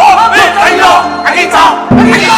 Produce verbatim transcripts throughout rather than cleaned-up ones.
我们没朋友，赶紧走，赶紧走！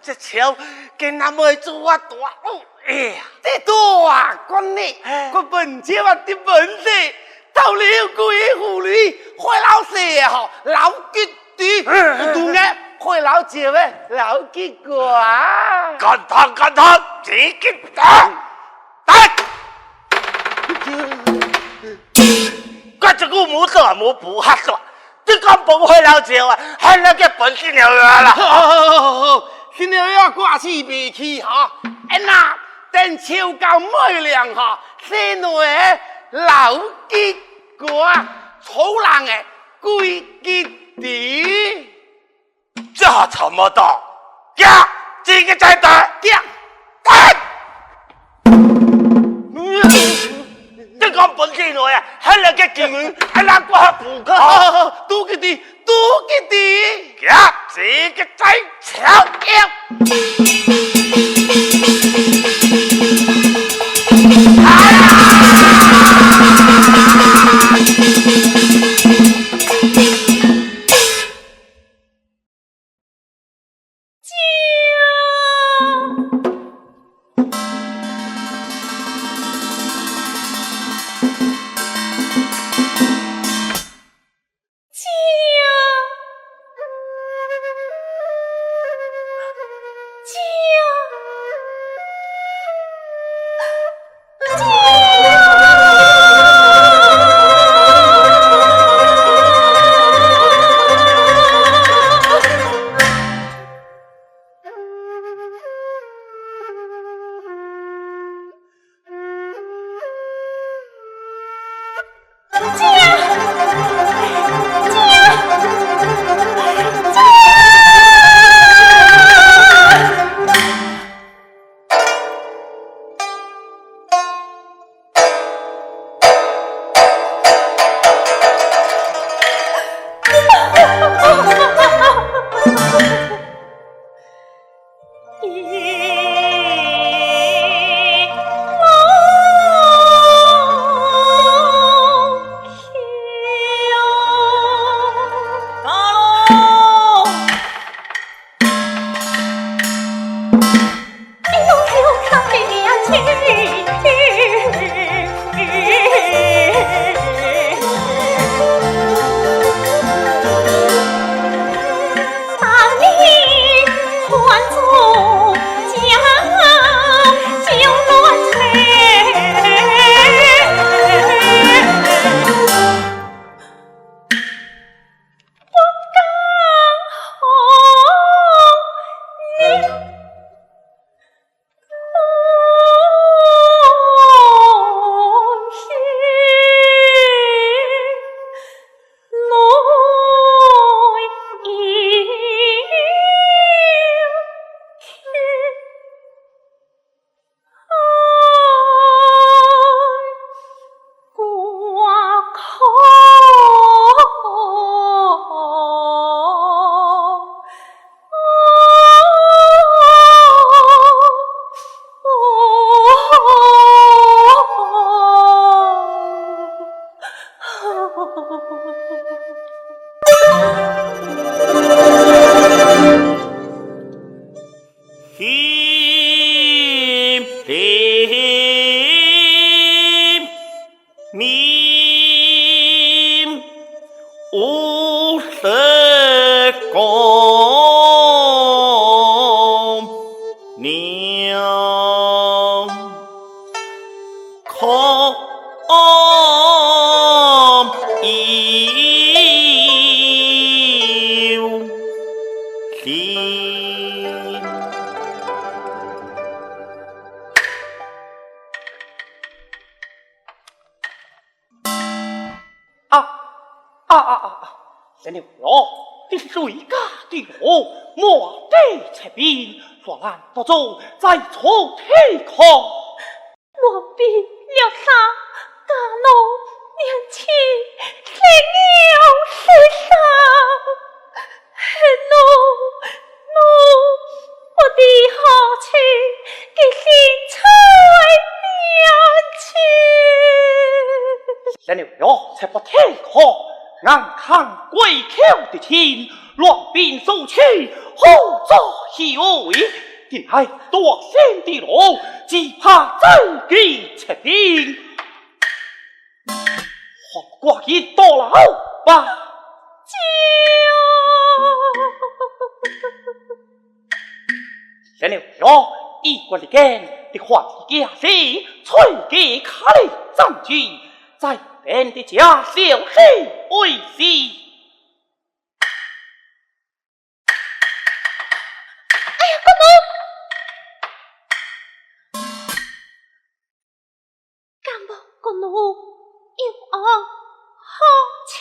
这手给那么做啊大，哦，哎呀，这大官呢，哎，我本就啊的本事，到了鬼府里，坏老师也好，老吉弟，嗯，我都爱坏老姐们，老吉哥啊。干他，干他，自己打，打！我这个木头啊，木不好说。 你讲本会了之后啊，还那个本事了啦。好，好，好，好，好，新娘要挂起脾气哈。哎那，等秋高卖粮哈，是那个老吉哥啊，粗人的鬼吉弟。这还差不多，呀，这个再打，呀，打！ 你讲本事来啊，还来个金鱼，还来个补课。好，好，好，都给你，都给你。呀，这个再吵。啊，啊，啊，啊，啊，神了了，你是谁家的哦？莫得出兵，若然得中，再出天堂。乱兵了啥？家奴娘亲，谁有谁伤？ 奴，奴，我的好亲，给心碎娘亲。神了了，才不听可，硬抗鬼口的亲，乱兵收去，好做体会，定是大仙的路，只怕走急出兵。还赶紧到老吧。 神了哟，一个里间的皇帝家谁，吹给卡里张举，在本的家小黑为妻。哎呀，公公！ 敢无公公有安好请？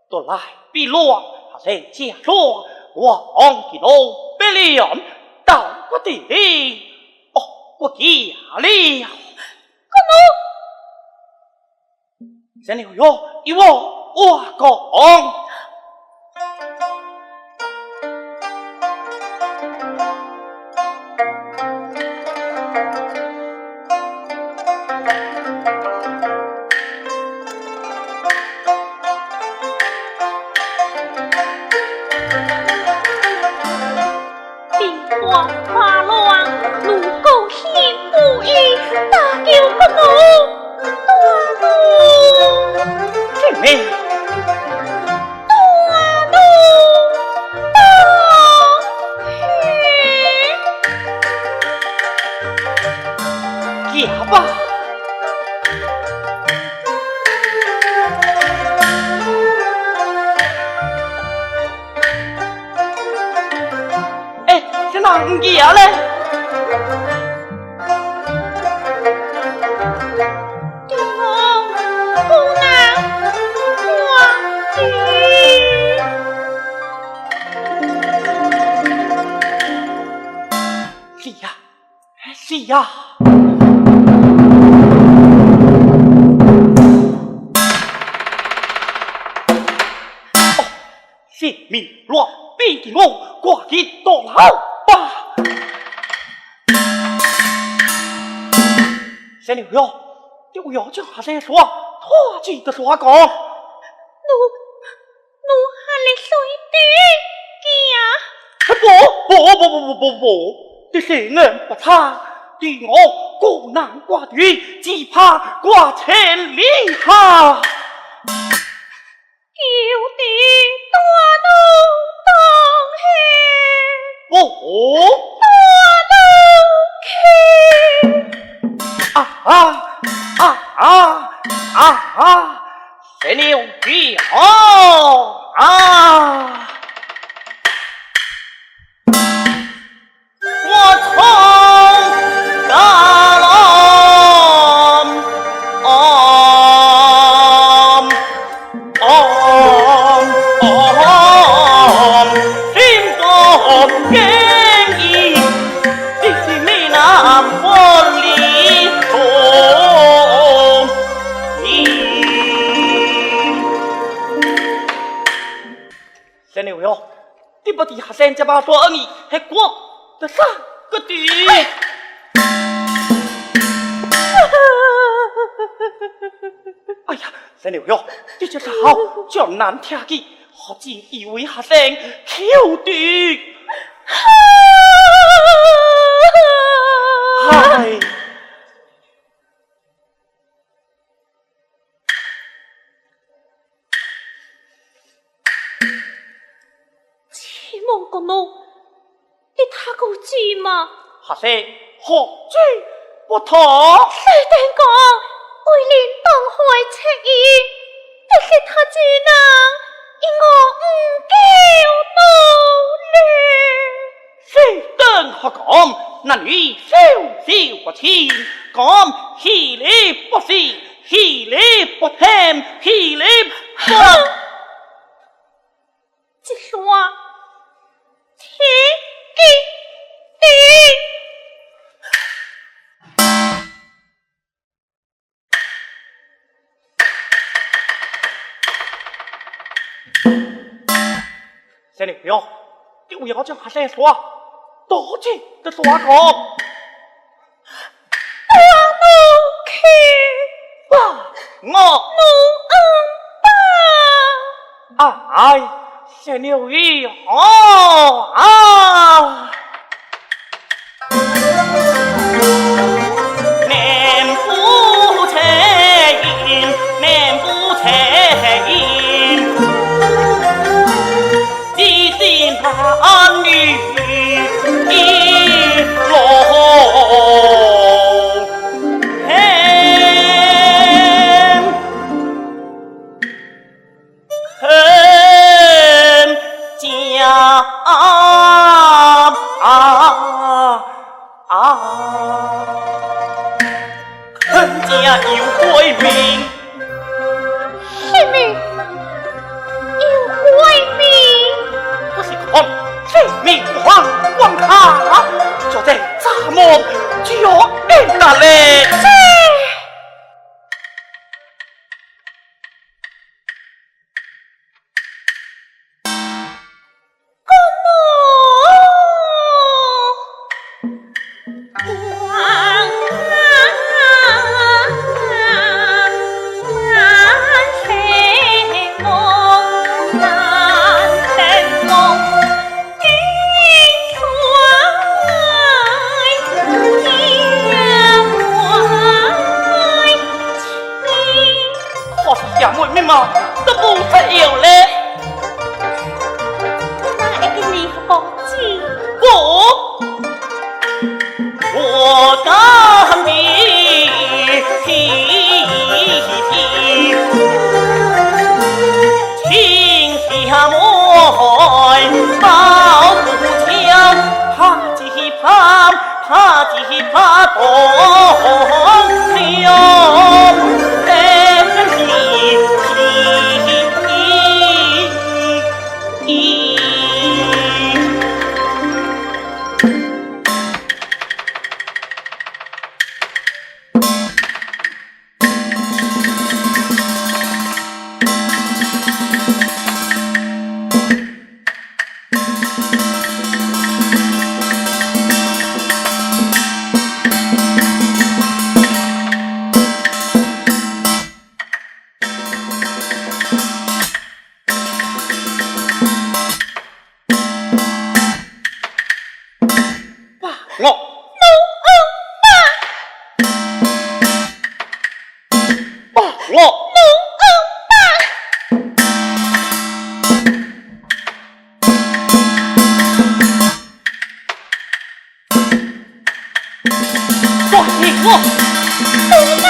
都来比乱，还在家乱，我王的奴被连到我的里，哦，我家了。公公！ 神了哟，与我话讲。兵荒马乱，奴孤身孤影，搭救公公。 大路，大路，大路。行吧。哎，这哪唔行嘞？ 是呀，是呀。哦， 性命乱边的我，赶紧到老吧。神了哟，你为何将阿三说，拖起的说讲？奴，奴还在水底行。不，不，不，不，不，不，不，你性命不差，对我孤男寡女，只怕挂千里哈。 有的大路东行，哦，大路去。啊啊啊啊啊！神了哟啊！ 我从家郎，哦，哦，哦，心中愿意，一心美男不离中意。 神了哟，你不知阿三这把断你，还过得三个地。哎呀，神了哟，你这是好，叫难听的，好只以为阿三口的。哎。 请问公公，你读过书吗？学生何止不读。虽然讲桂林东海出音，但是读书人，因我唔够努力。 谁等还讲，男女授受不亲，讲戏里不戏，戏里不听，戏里不，一山听一地。 三六六，你为何将阿三说，多情的说讲？我母亲。爸，我。母恩爸。哎，这了雨哦啊！念不清音，念不清音，只知那女一路。 很，很家啊，啊，很家有鬼名。什么？有鬼名？不是讲，这名不好，往下，就在咱们就应该嘞。是。 好像也没，没嘛，都不得了嘞。那一个你好记。不，我干的。 我。我。 抓起我！不要！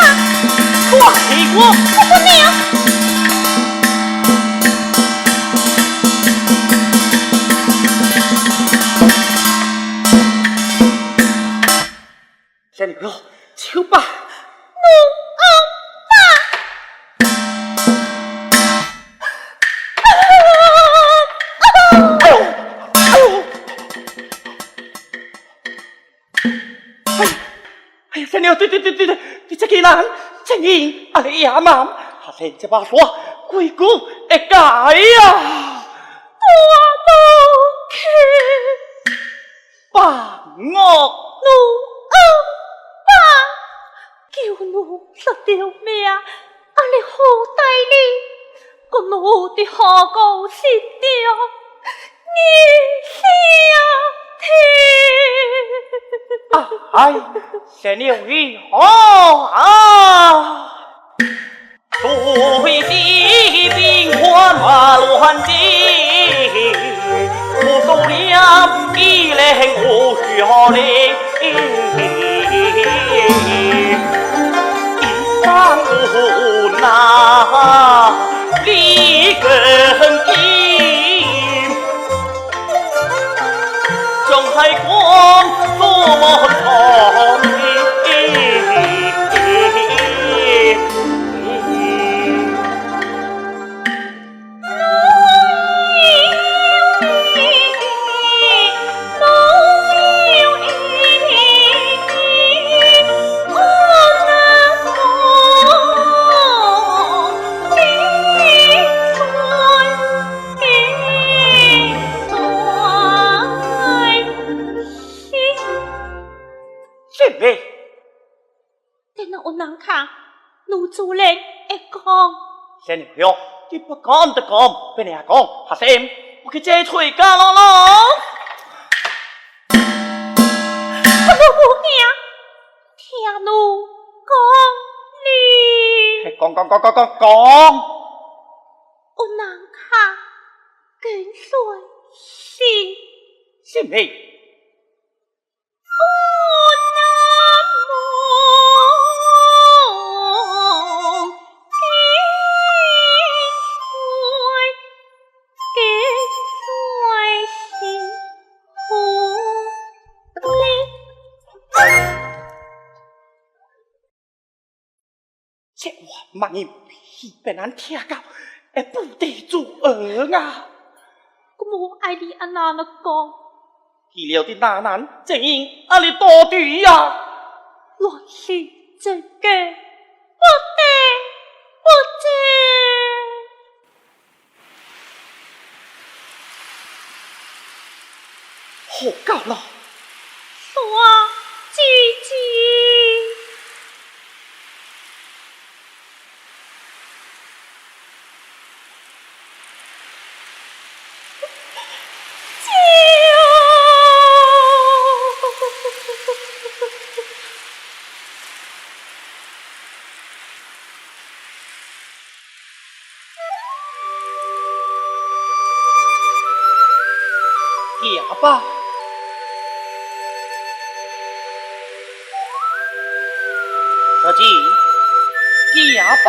抓起我！我不要！仙女，手吧！哎呦！哎呦！ 哎，哎呀，仙女，对，对，对，对，对，你这个人，真硬，啊，你也蛮，啊，连这把伞，鬼鬼会改呀。大怒气。放我。奴恩吧，救奴得了命。 啊，你好歹哩，我奴的好高兴了，你想听。啊，哎，神了你哦啊！对西兵荒马乱之，不收粮，一人五十两。 一丈五那里根金，将海关做么好的。 是嘞。 等下有人看，奴主人会讲。仙女，你不讲就讲，别人讲，学生。我去接催家了咯。啊，我无听，听你讲哩。嘿，讲，讲，讲，讲，讲，讲。有人客跟随心。心里。 这话万一被别人听到，会不得罪人啊！我无爱你啊那样讲。去了的那人，怎样啊你到底呀？乱世之间，不得不知。 好够了！大姐姐。行吧。小姐，行吧。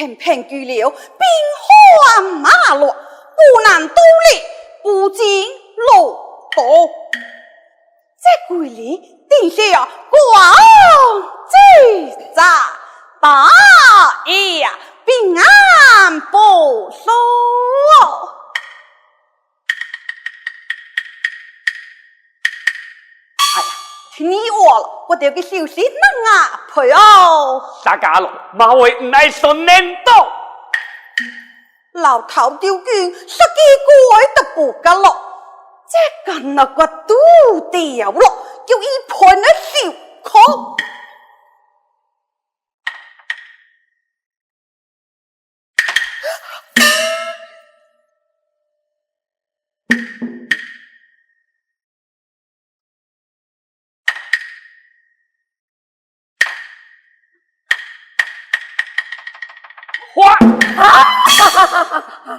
偏偏去了兵荒马乱，不能独立，不进路途。这桂林定是啊，光之在，大爷平安不落。 哎呀，天已暗了，我得去休息等啊，陪哦。啥个咯，马尾唔爱说难道？老头丢金，十几个都不敢了，这个那个都掉了，叫一盆的手空。 花。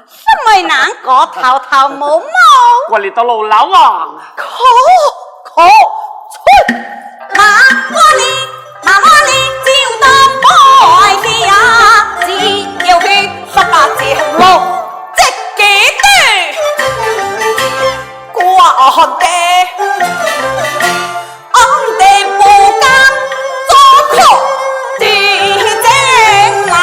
什么人个偷偷摸摸？我哩到老老啊。可，可，出。马我哩，马我哩，只有到白的啊，只有去十八节路，这个对。我的。 红的不敢做苦的人来。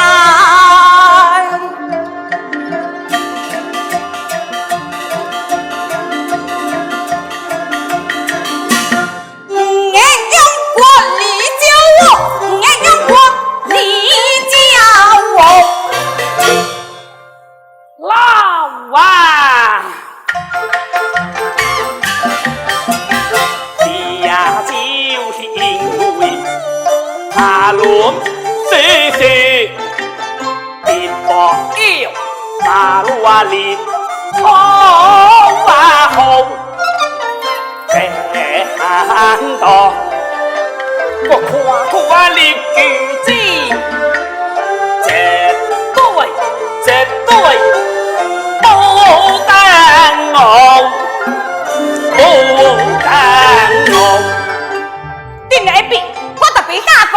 我用我的教我，我用我的教我。 老啊！这就是因为他乱世事，并没有他乱的好啊好。 看到我夸夸你举止，绝对，绝对不等我，不等我。你那边，我特别吓过。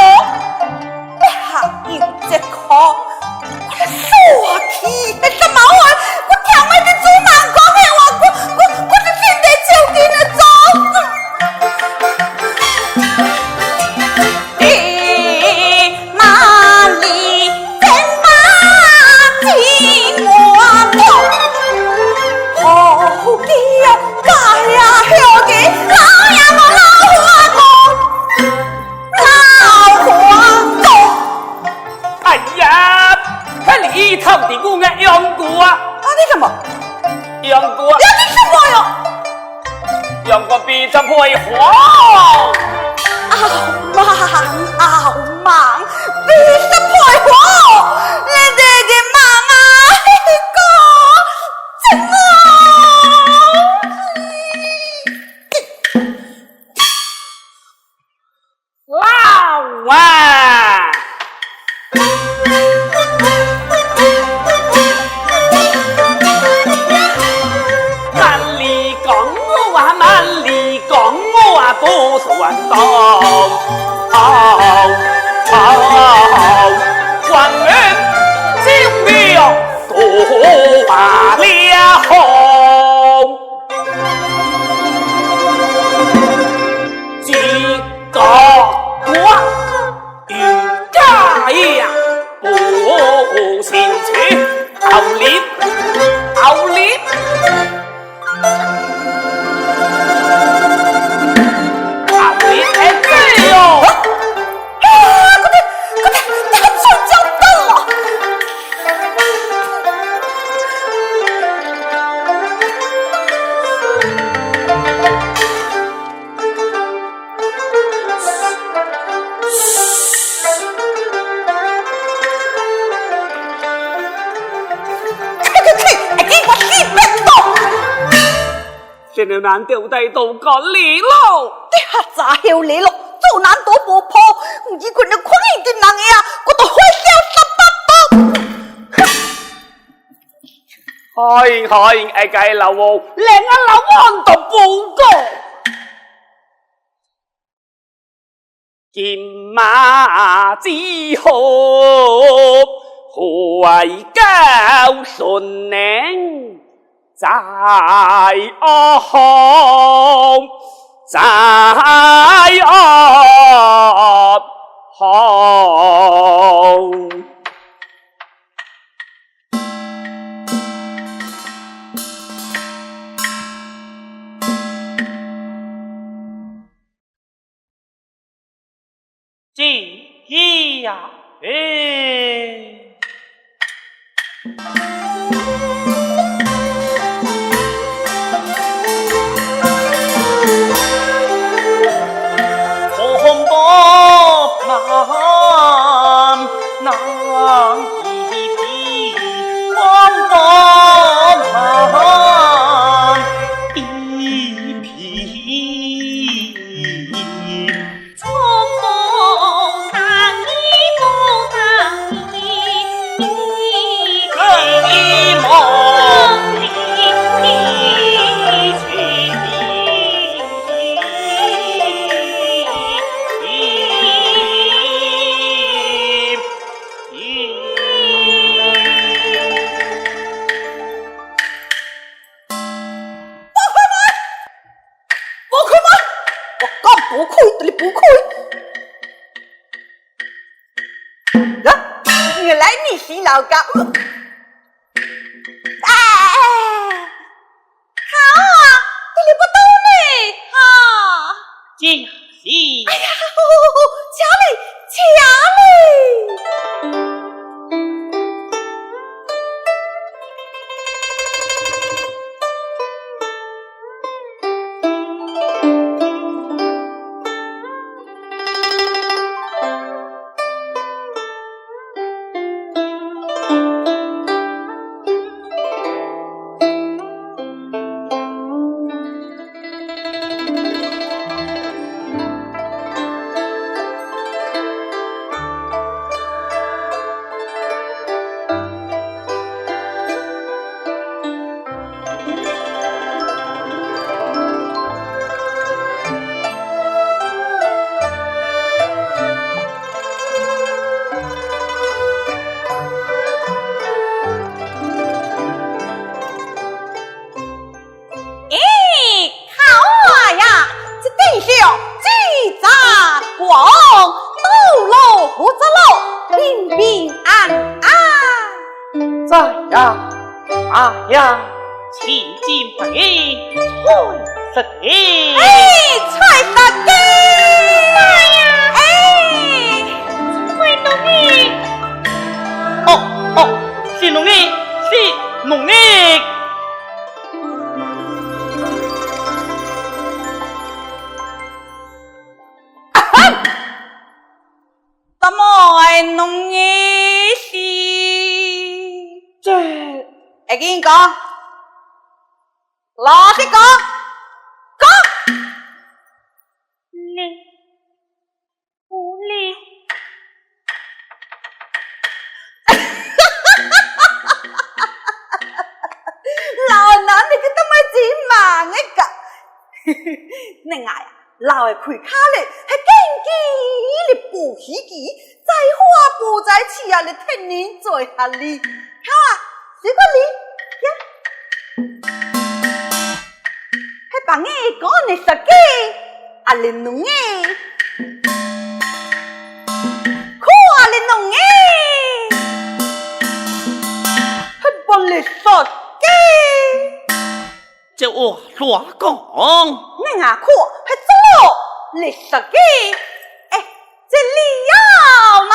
你还有这个？我的手啊，气，那个毛啊，我听我的主人讲的话，我，我，我就真的照你的做。你哪里真把情我懂？好个呀，该呀，好个，老呀，我老花公。 老花公。哎呀，看你一头的公啊，杨过啊。啊，你什么？杨过啊。杨过什么哟？杨过比这配花。好忙，好忙，比这配花，你这个忙啊，嘿嘿，哥，怎么？ 老啊！蛮力讲我啊，蛮力讲我啊，不算到。官人就要过罢了。 这个我与家呀不兴趣，奥利，奥利，奥利，哎，对哟。 啊，快点，快点，他出脚蛋了！去，去，去，哎，给我去，别动！ 现在难得带到这里了。这下咋样来了？做难都不破，你可能可以的人呀，我都会笑煞巴巴。哎，哎，哎，该老哦，连俺老王都不够。 金马之后，回到船上再学好，再学好。 这一呀，哎。放开我！放开我！我讲放开，就是放开。啊，原来你是老公。哎，好啊，你不懂呢，哈。这是。哎呀，请你，请你。 哎，好啊呀，这等下几只光，道路福澤路，平平安安。在呀，啊呀，千金百银，彩色的。哎，彩色的。哎，彩色的。哦，哦，是两个，是两个。 怎么会弄的是？这，会跟你讲，老实讲，讲。你，无力。老男人个怎么真忙的个？你啊， 老的开卡了，还紧紧的补习机，再花不再去啊，来天天做下哩。好啊，水果梨，呀。还把我讲的设计，啊，玲珑的。看啊，玲珑的。还把你设计。 这话乱讲。你啊看，还做绿色的，哎，这里要啦。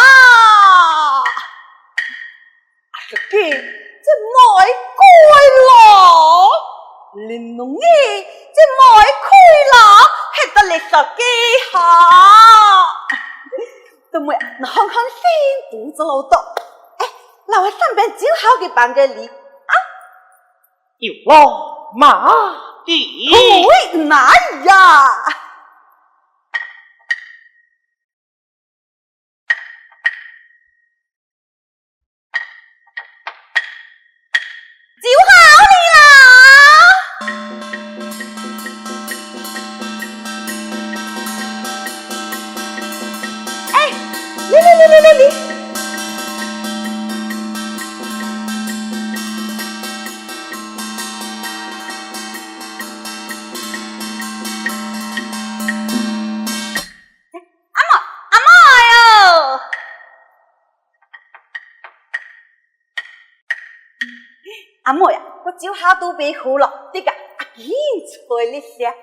啊，这个，这玫瑰啦，玲珑的，这玫瑰啦，还得绿色的哈。怎么，你看看新妇子老多，哎，老外上班就好给办个礼啊。 有了吗？咦？喂，哪呀？就好哩啦。哎，哩哩哩哩哩哩。阿妹啊，我酒还都没好了，你给阿金吹一下。哈，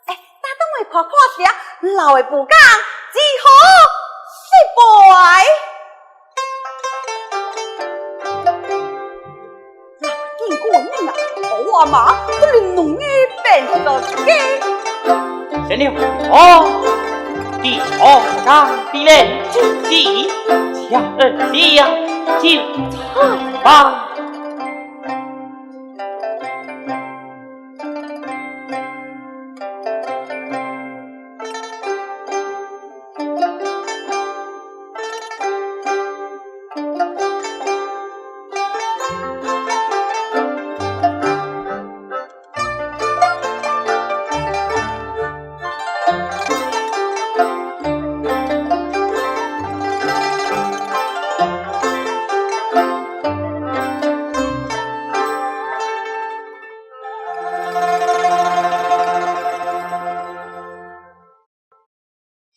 哎，等等我看看先，老的不讲，只好失败。 经过你啊，我嘛不能弄你变个个。神牛，哦，第二张比人之地，下二两就菜吧。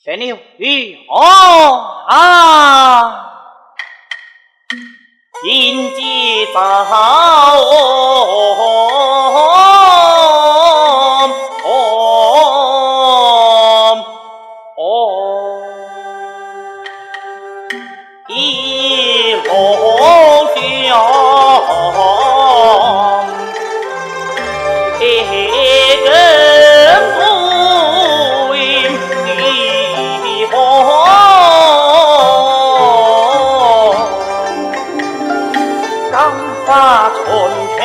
神牛与我啊，今朝早，一路上，一根不停的风，刚把春天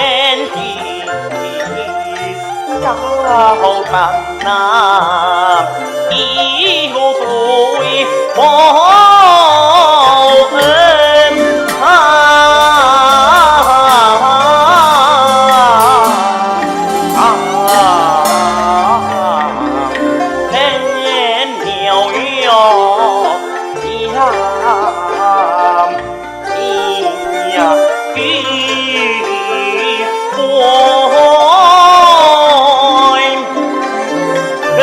的 高山呐，一路追风啊，啊，很妙哟呀。 哎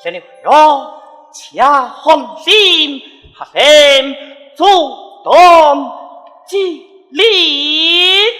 神灵哟，且放心，学生自当之礼。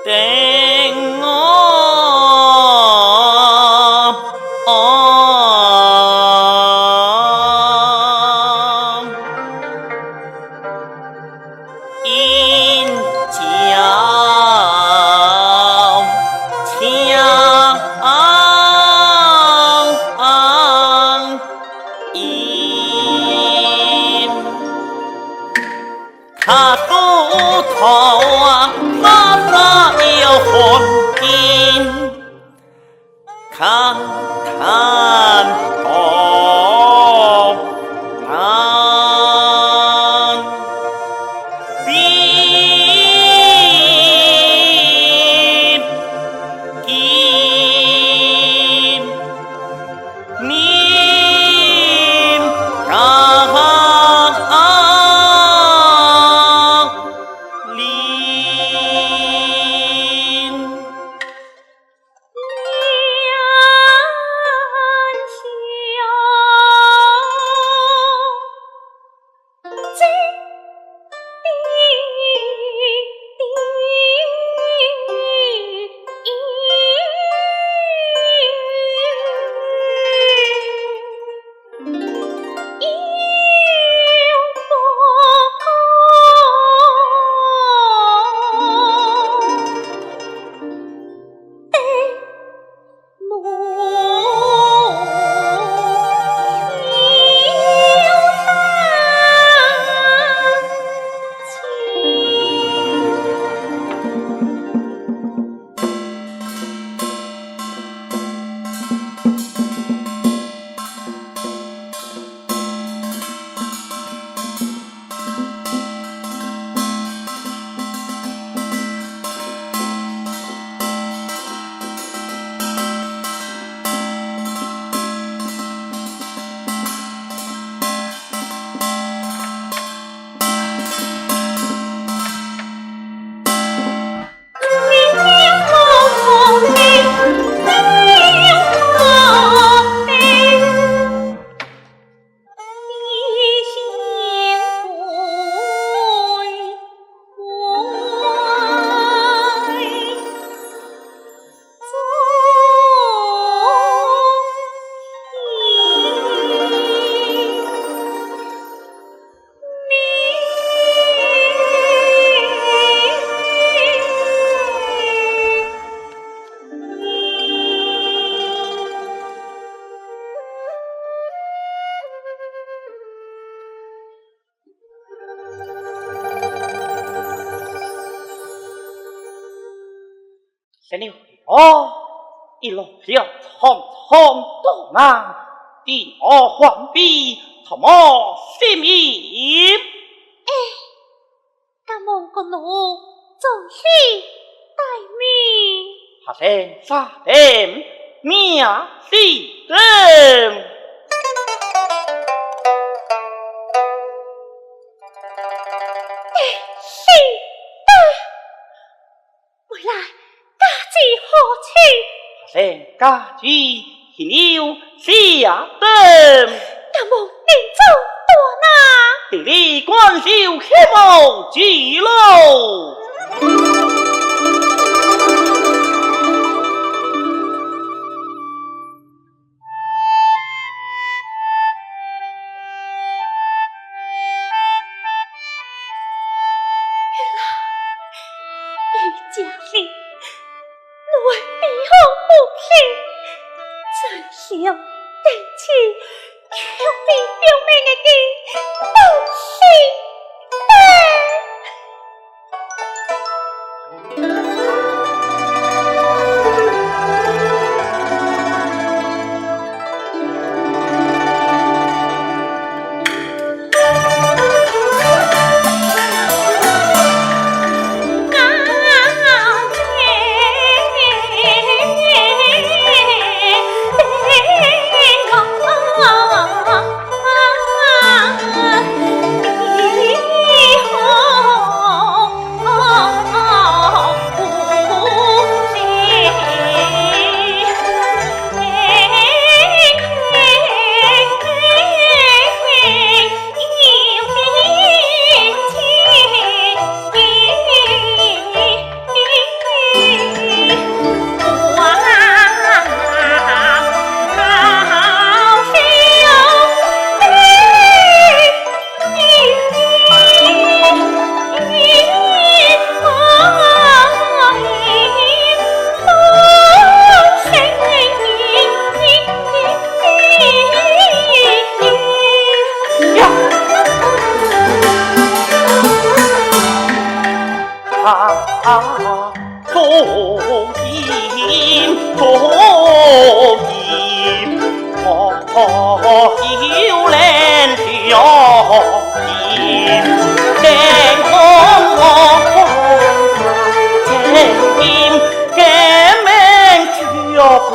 等我。神了了，一路了匆匆多难，你我方必同谋性命。哎，敢望国奴重许带命。学生啥人名是等？哎，是的。 回来，家住何处？学生家住云游下等。敢望国主大人。地理官就去望之喽。 一家人来比方不平，真是等起，又比表妹的不是的。呀！啊，啊，啊。 风景，风景，哦，哦，哦，有人笑。天空，哦，天空，天边脚步。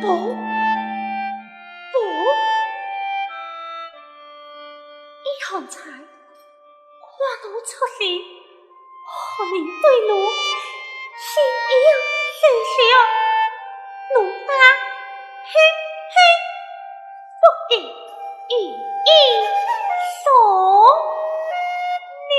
不，不，你看在我都出力，何人对我心有余力？我啊，嘿嘿，不给一一送你。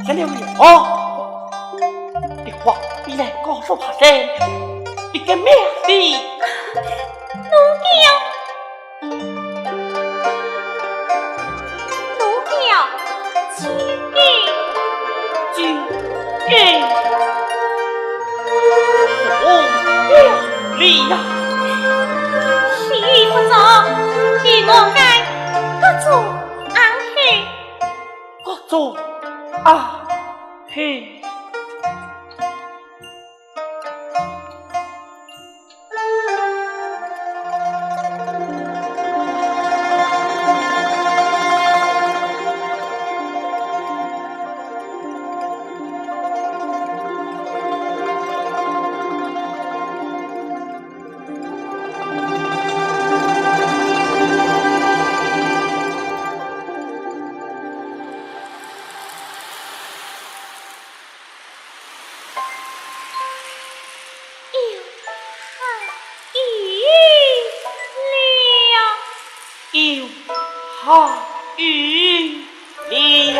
天亮了哦，你快起来告诉大人，你的名字。奴家，奴家，请讲。请讲。哦，了呀。是不着，你我该各做安歇。 各做安歇。又下雨了。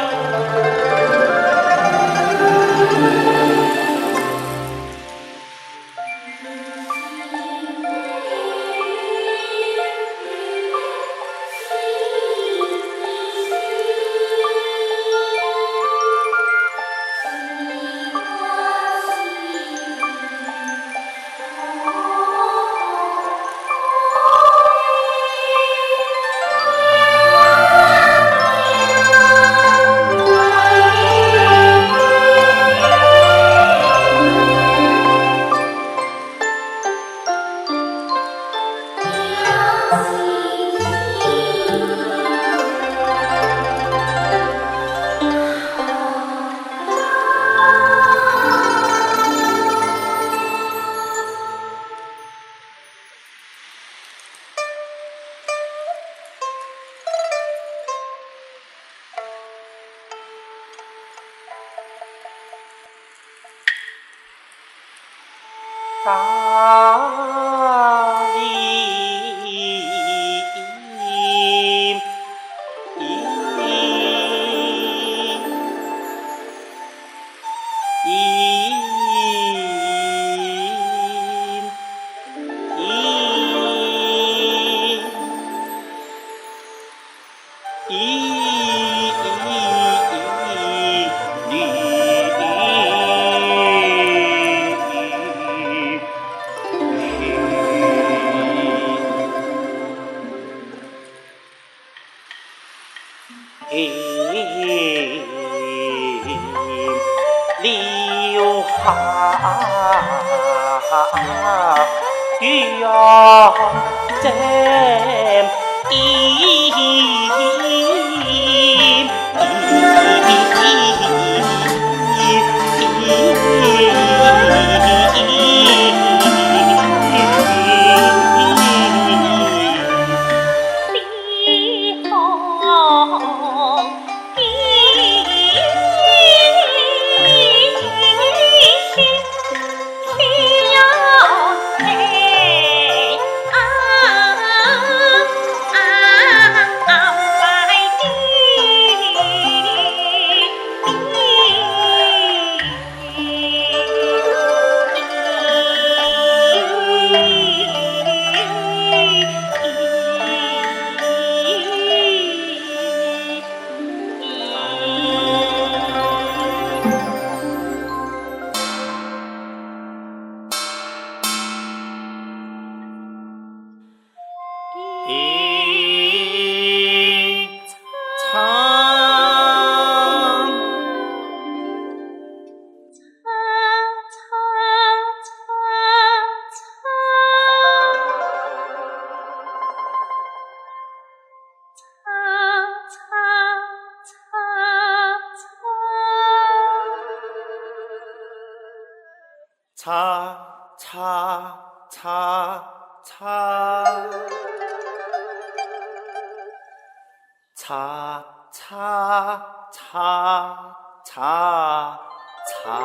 又下雨了。擦，擦，擦，擦。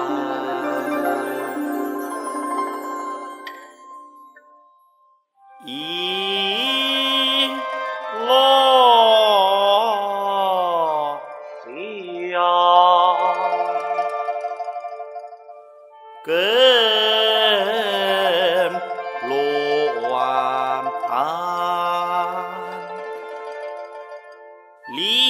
一落下。 跟乱里。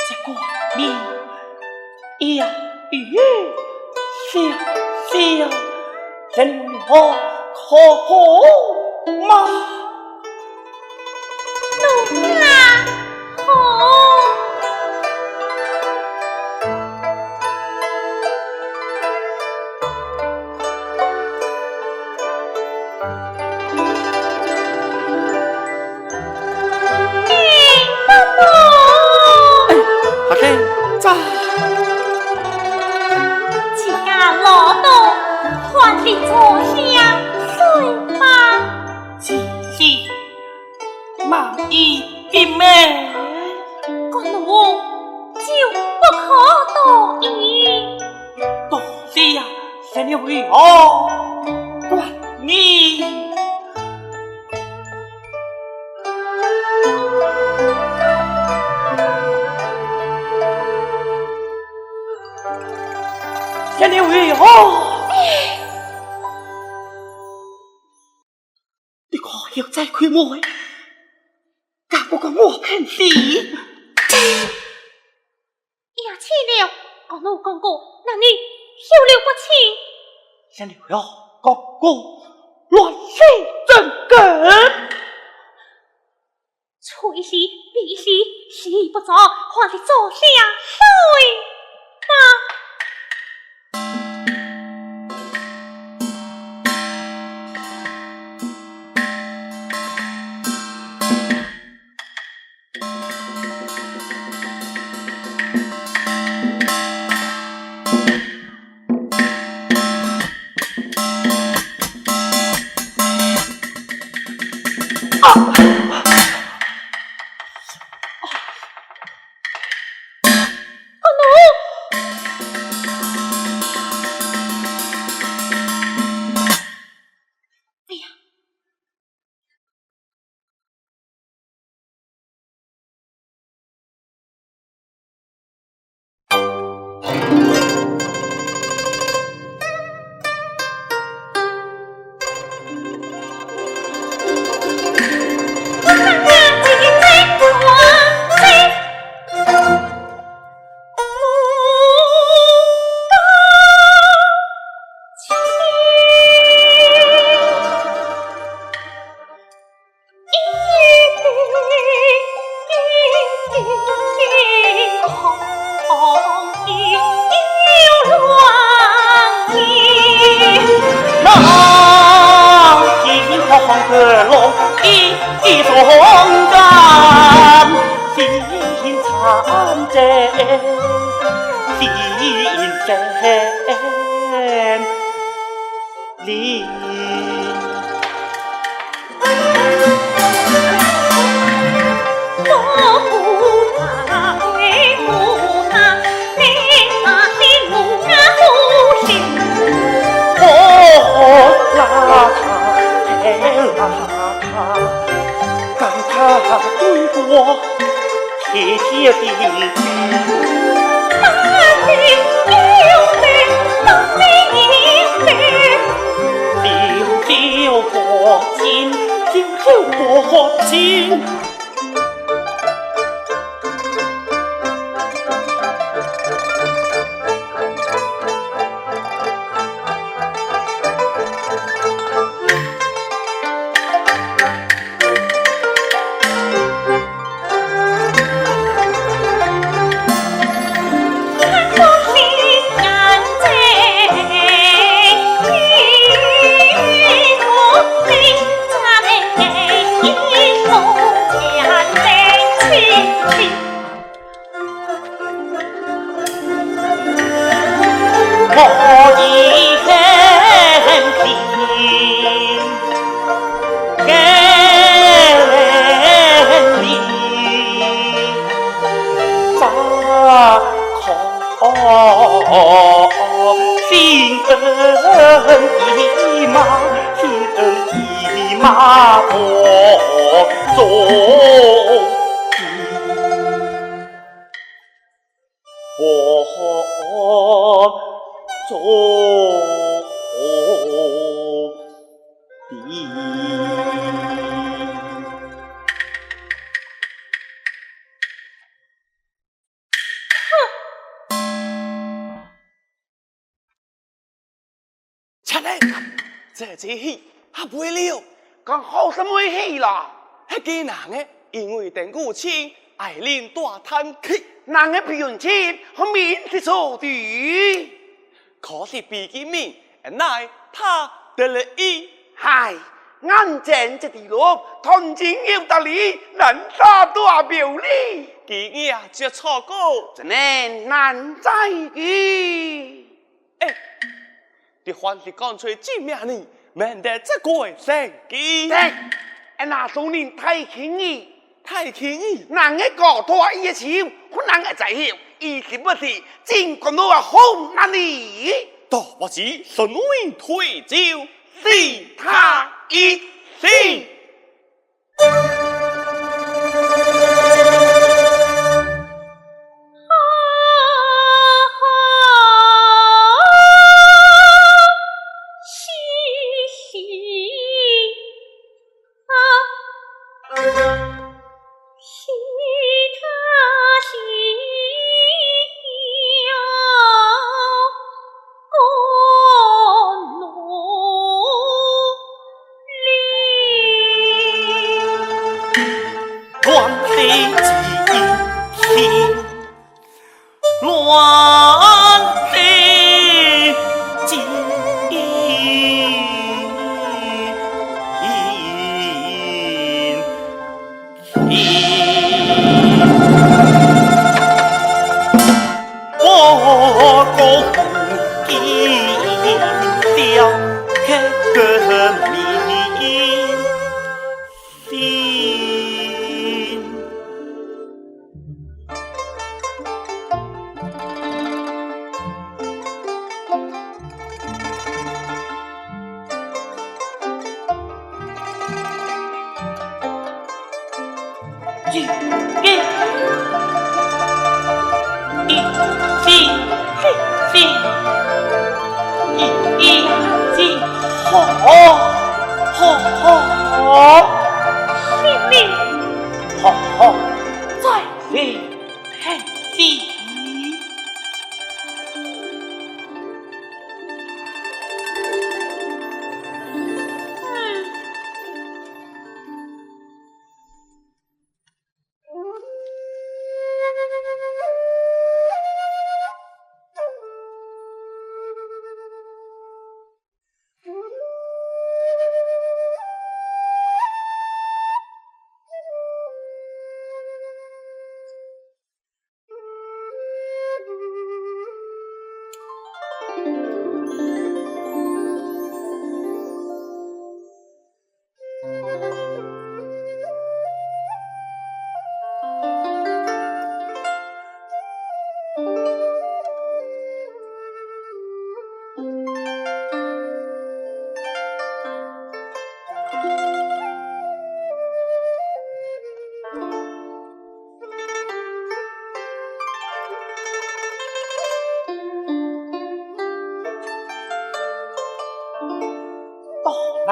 这个米呀，咦，香香，真好可口吗？ 哎，好听，走。自家老东，还是坐下睡吧。是，是。 慢一点咩？官奴，酒不可多饮。多谢啊，贤娘为何管你？贤娘为何？ 你可以再开门，给我个我看戏。也去了，我老公公，那你休了不清。先留了公公，乱世真根。 吹是，比是，时不早，还是坐下睡吧。切嘞！这出戏还没了。讲好什么戏啦？那个男的因为鄧谷清，爱啉大叹气。男的表演，好面是错的。可是毕竟面，那他得了一。嗨，眼前这地路，团结有道理，难杀大表里。今夜就错过，真的难再见。 哎，你还是干脆见面呢，免得这个生气。对，哎，那送你太轻易。太轻易？人个高大一个球，可能个在后，一时不时，尽管我好难你。到不时，神威退招，死他一生。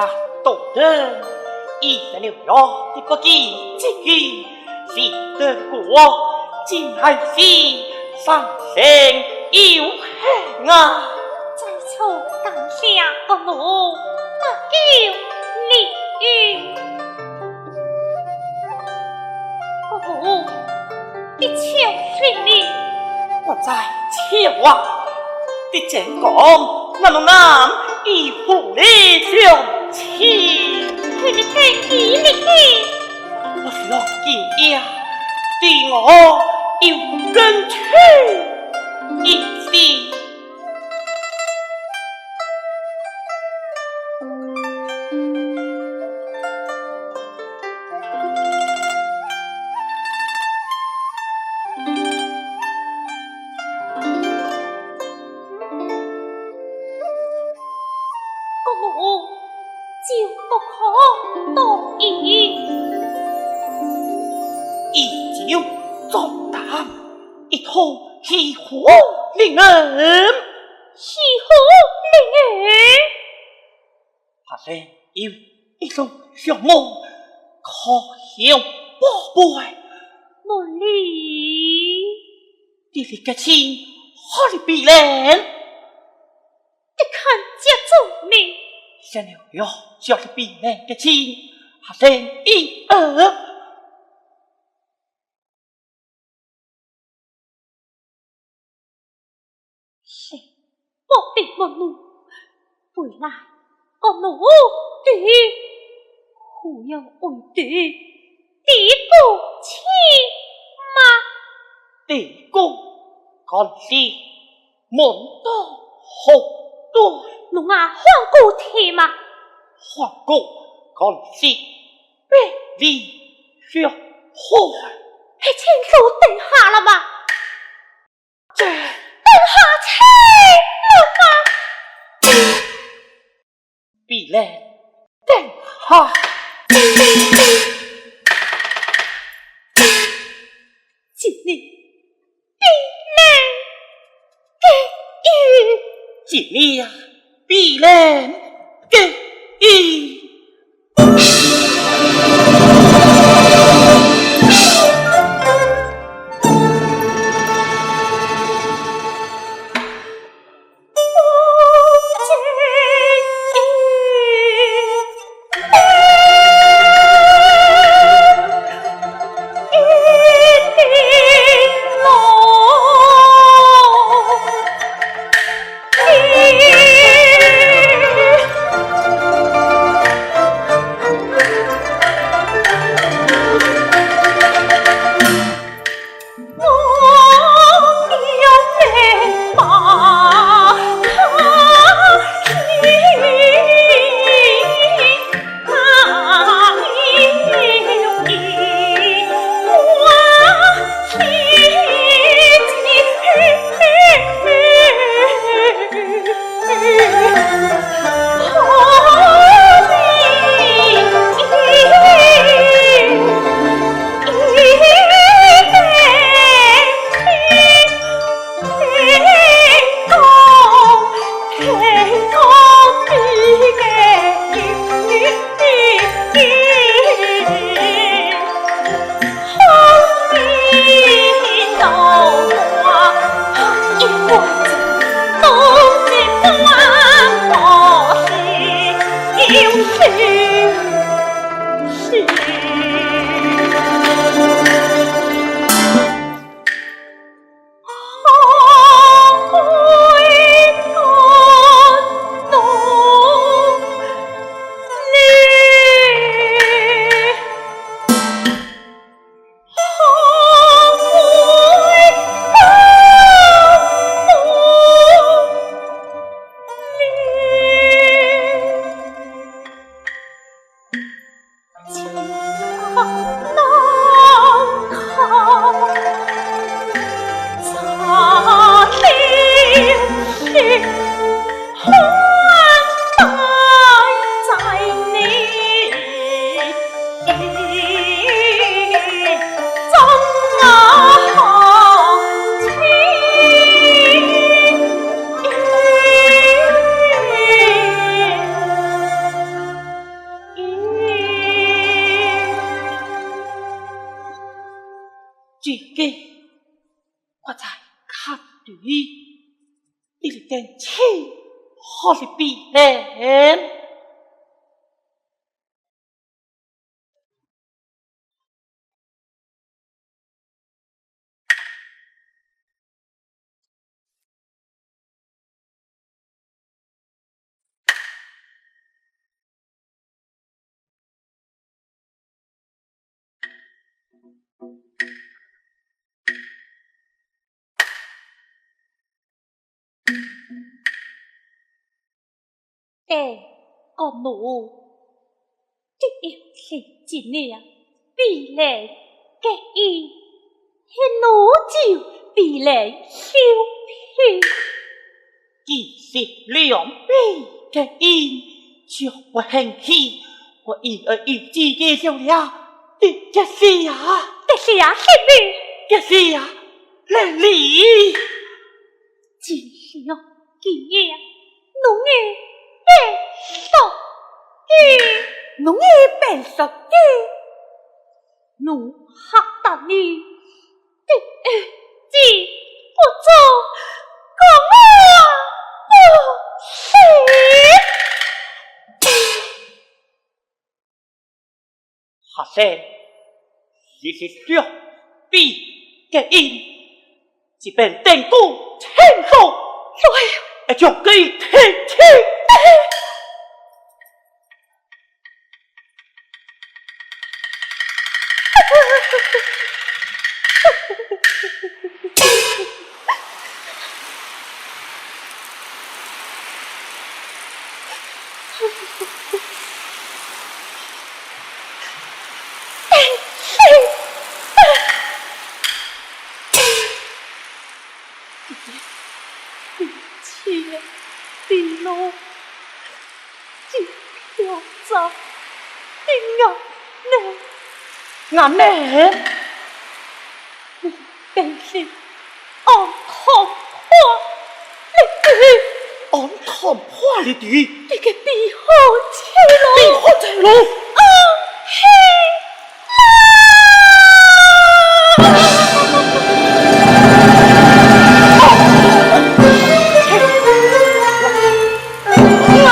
啊，多得伊在了了的不计其数，是得过今来是三生有幸啊。在此感谢伯母搭救李英。伯母， 你笑什么？我在笑啊，你正讲，那么俺与狐狸相亲。你在气什么？我是要见呀，对我有根据一些。 伯母，就不可多言。以酒壮胆，一同去火灵岩。去火灵岩？ 阿兰有一路相望，可有宝贝？哪里？你的个亲，好的比人。你看这种呢？想了要叫的比人的亲，阿兰一二。 是，我并没有。未来，我奴的，还要为的，的个亲吗？的个，干的，门当户对。侬啊，换个题嘛。换个，干的，百里挑一。还清楚等下了吗？ 这等下请了吗？比人等下。今日比人更有。今日呀，比人更有。个，我在看你，你一定气好的比人。 哎，公奴，你要是真了比人个意，那奴就比人羞愧。既是两边个意，就不肯去，我因而有几个了了，你这是啊？这是啊，什么？这是啊，来哩。 只有今夜，奴儿必杀你。奴儿必杀你。奴吓得你，的儿子不做，公我不死。 学生，你是小比个音，这边登高听候，来，要将你听清。眼泪。 你真是暗通款了。暗通款了的。你个比好切咯。比好切咯。暗黑啦！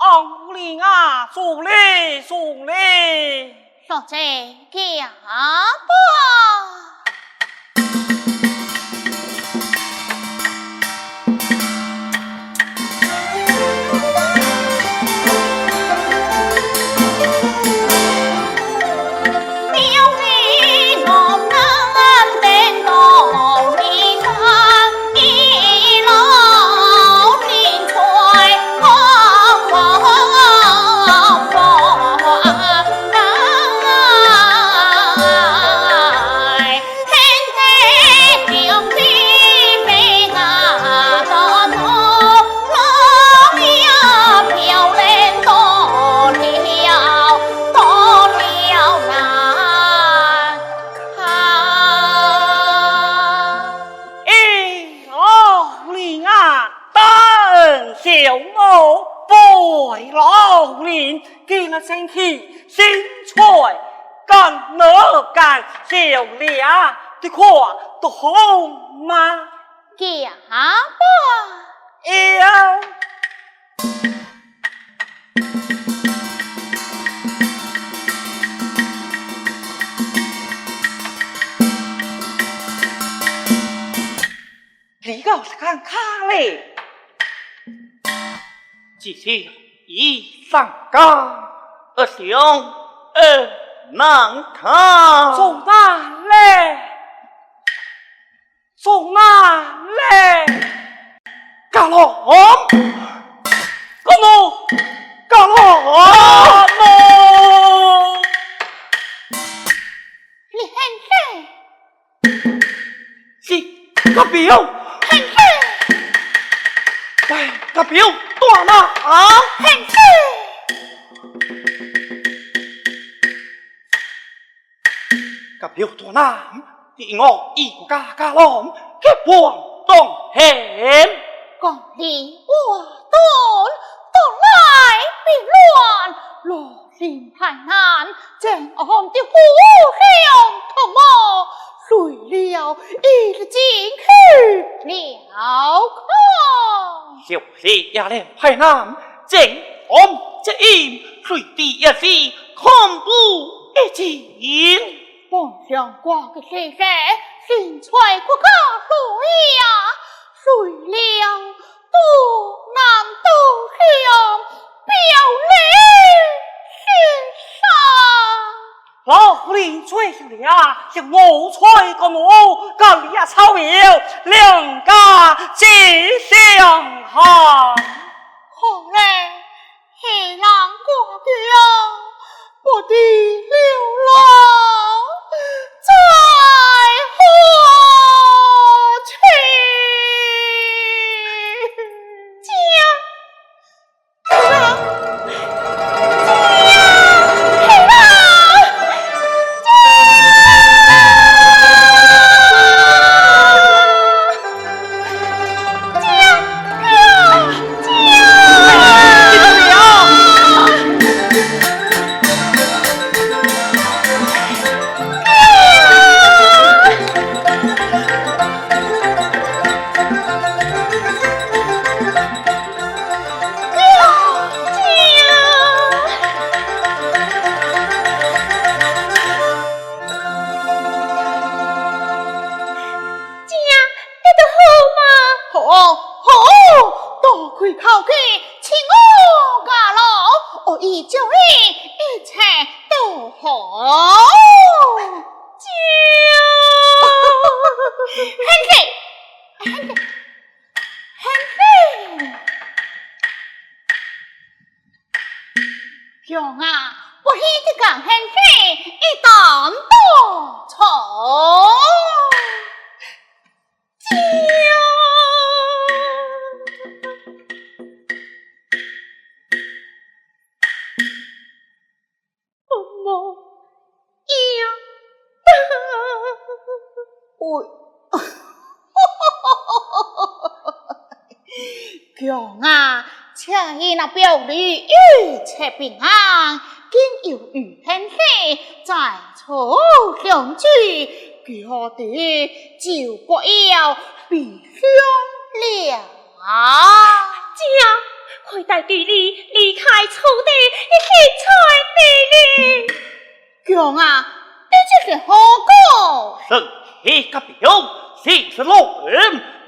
王令啊，送礼，送礼。小姐，请吧。哦，白老林，今日生气，身材干哪干，小姐，你看都好吗？行吧。有。你个是干卡嘞？只是一上街，二上二难看。从哪嘞？从哪嘞？家老，家老，家老，家老。你很黑。 是隔壁。嘿嘿。哎，隔壁大人。嘿嘿。隔壁大人，你我一个家家人，结伴同行。讲你我等，等来避乱，落 林派难，正安的故乡同胞，谁料一日竟去了看。小姐也了派难，正安这阴，谁知也是恐怖的情。本想挂个世界，身在国家路呀，谁料 都难都向表里失散。老夫人追上了，向奴才个奴，跟你也吵了，两家只相害。好嘞， 黑狼挂掉，不敌流浪在何处？家，家，家，黑狼，家。 姐，你都好吗？好，好，多亏靠你，请我家老，我已将你一切都好。姐，很好，很好，很好。 强啊，不许你讲闲话，一点都错。强啊，请你那表里一切平安，今有闲话再坐相聚，别的就不要比相了。姐，快带队里离开此地，你现在地里。 强啊，你这是何故？身披甲膘，身是老人，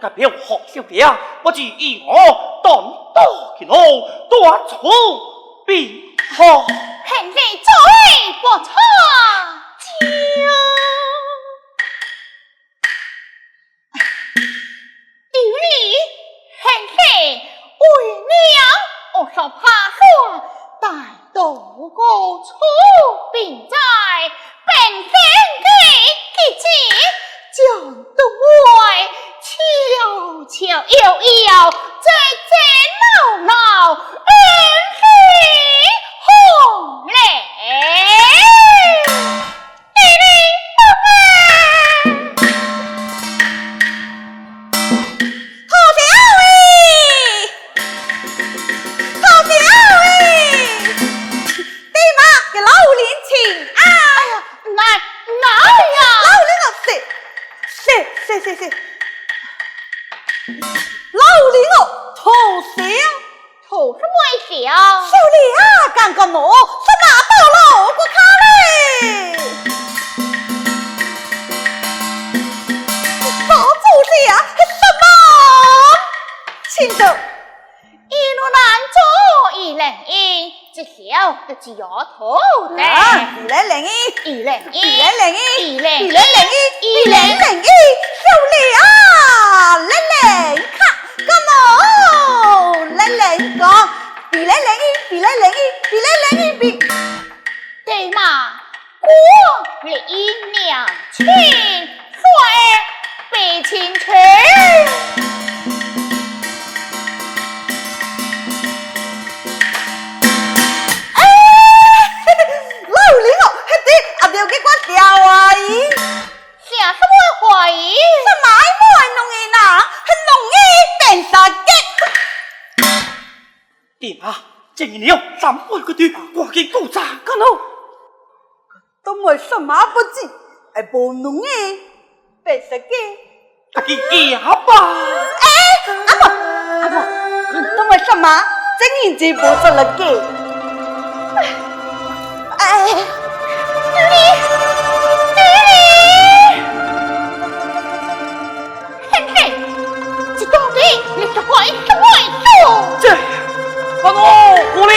甲膘好收拾，不知以我单刀去弄，断出兵害。恨你最不错。 有你，恨你为娘恶煞怕煞，带到我出兵在本省的地界，将东外悄悄悠悠，最最闹闹，恩仇红嘞。弟弟，宝贝。好笑喂！什么事啊？手里啊，刚刚无，什么包了我看嘞？包住了，什么？请走。一路拦住一零一，这小的小丫头的。啊，一零一，一零一，一零一，一零一，一零一，一零一，手里啊，零零看。 Come on，来来讲，比来来一，比来来一，比来来一，比。对嘛，我是一两千岁，比青春。哎，老灵哦，还得阿表给我调啊！ 啥个话语？什么爱莫爱弄伊呐？很弄伊变啥个？爹妈，这一年三百个地，赶紧鼓掌干喽！都没什么不济，还不弄伊变啥个？赶紧点吧！哎，阿婆，阿婆，都没什么，这年纪不做了个。 哎，你，你，你，嘿嘿，这东西你是怪什么说？这，阿奴，狐狸，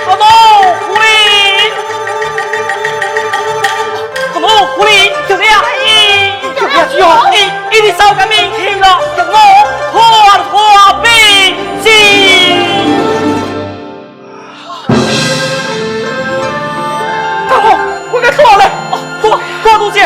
阿奴，狐狸，阿奴，狐狸，叫了，哎，叫了，叫了，哎，哎，你烧个命去了，叫我破破病心。 大王，快点过来！哦，大王，大王，多谢。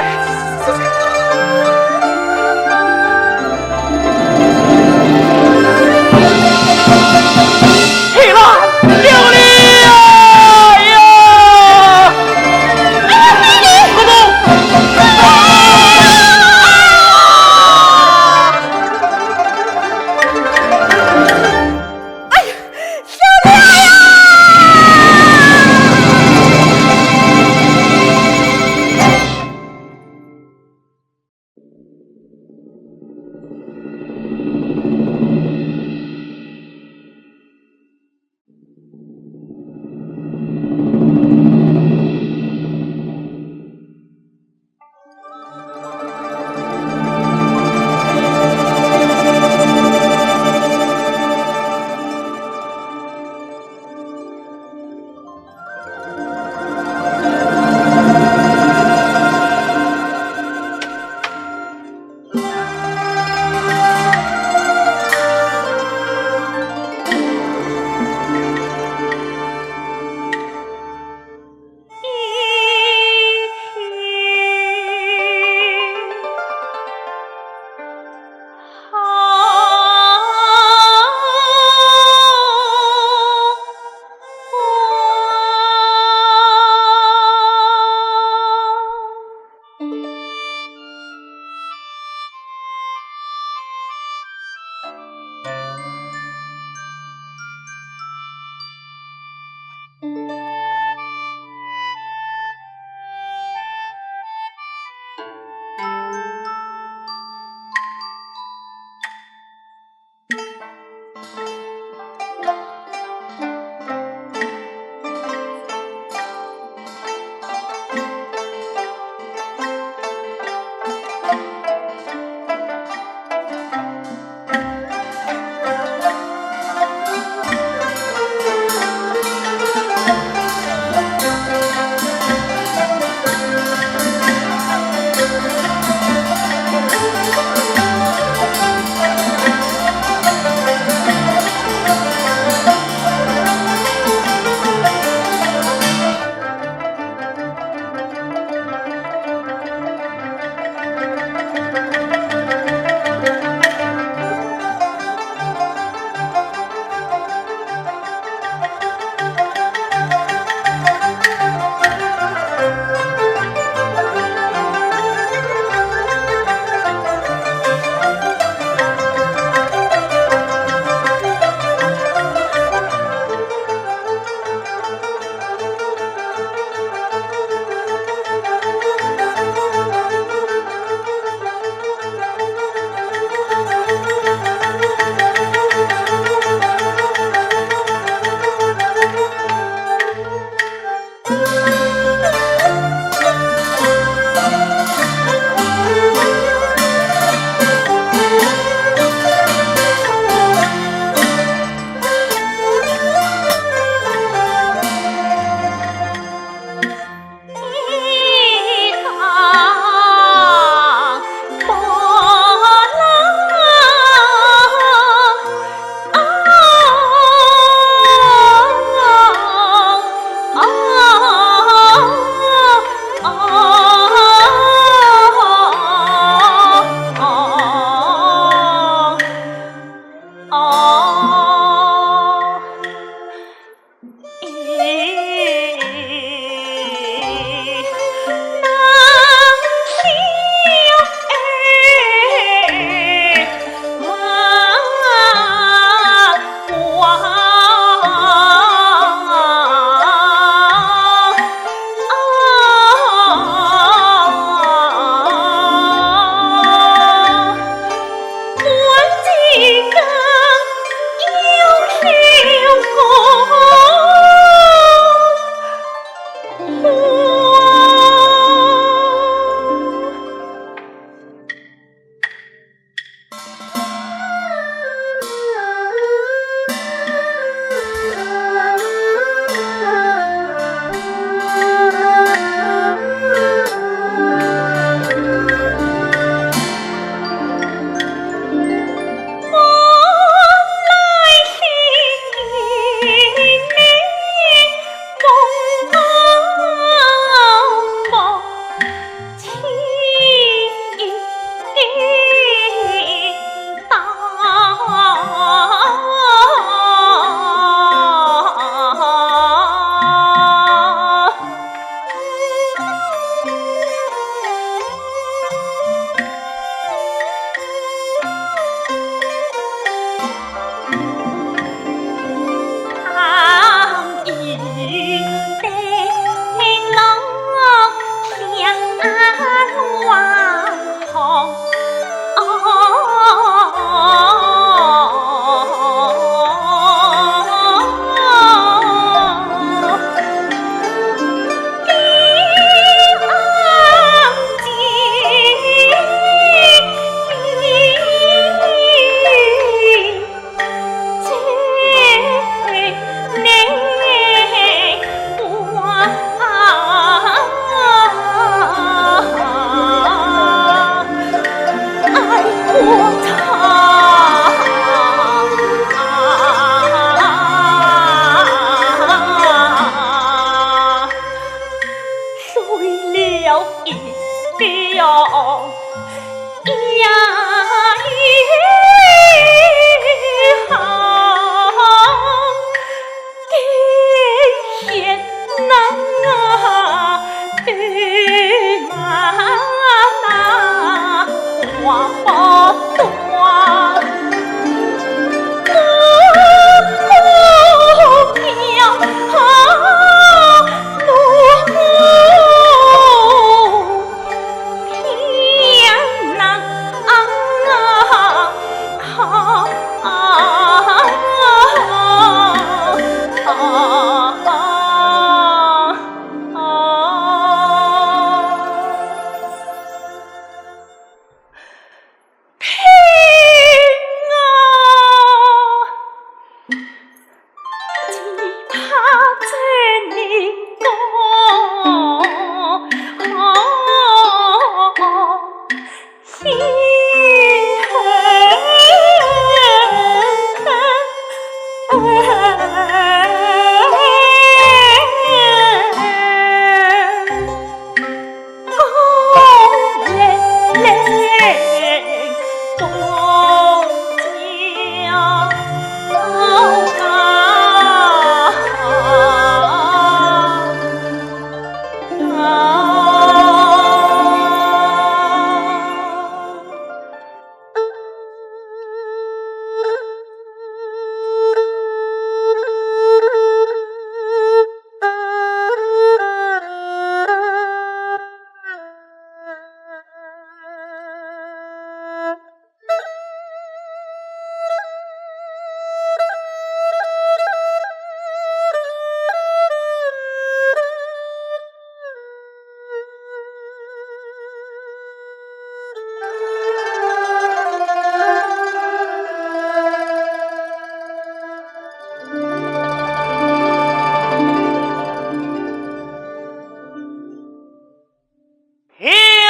起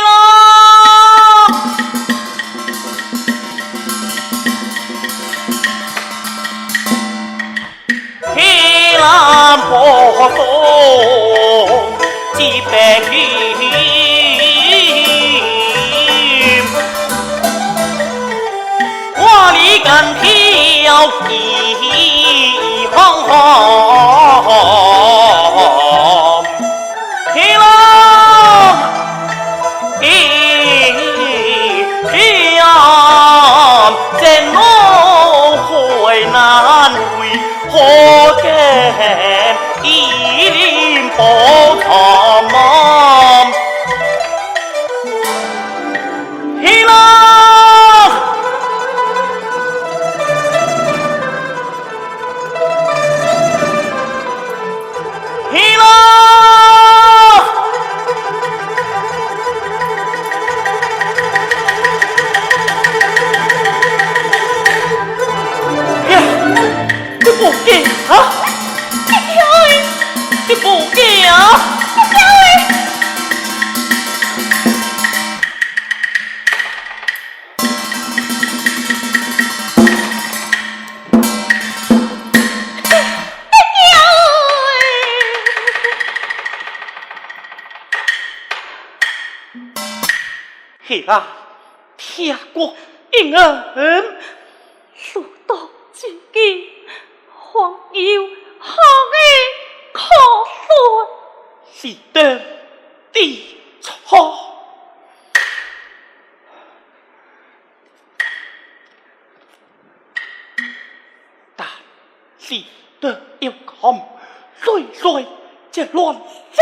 来！起来，破风几百斤，我哩敢跳一行行。 起来！一天，这路回难为，好见一林宝藏。起来！ 起来！呀，这不给啊！这不给啊！ 嘿啦，天公应允，路到今天，还有好的可算。是的，的确。 但是得有功，累累这乱世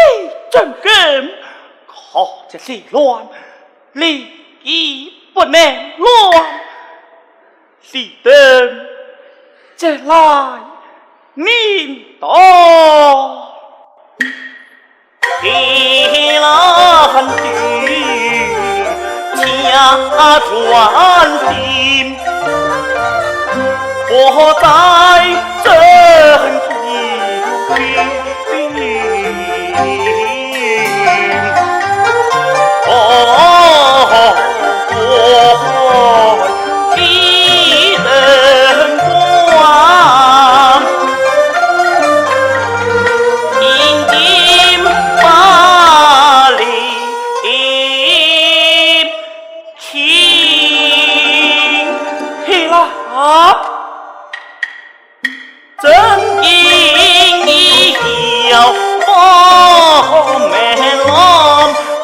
真经，可这世乱，礼仪不能乱，是得这来明道。 天蓝地，天蓝地，我在这地。哦，哦，哦。 的灯光，金金巴黎的情。嘿啦！ 真经你要我们浪，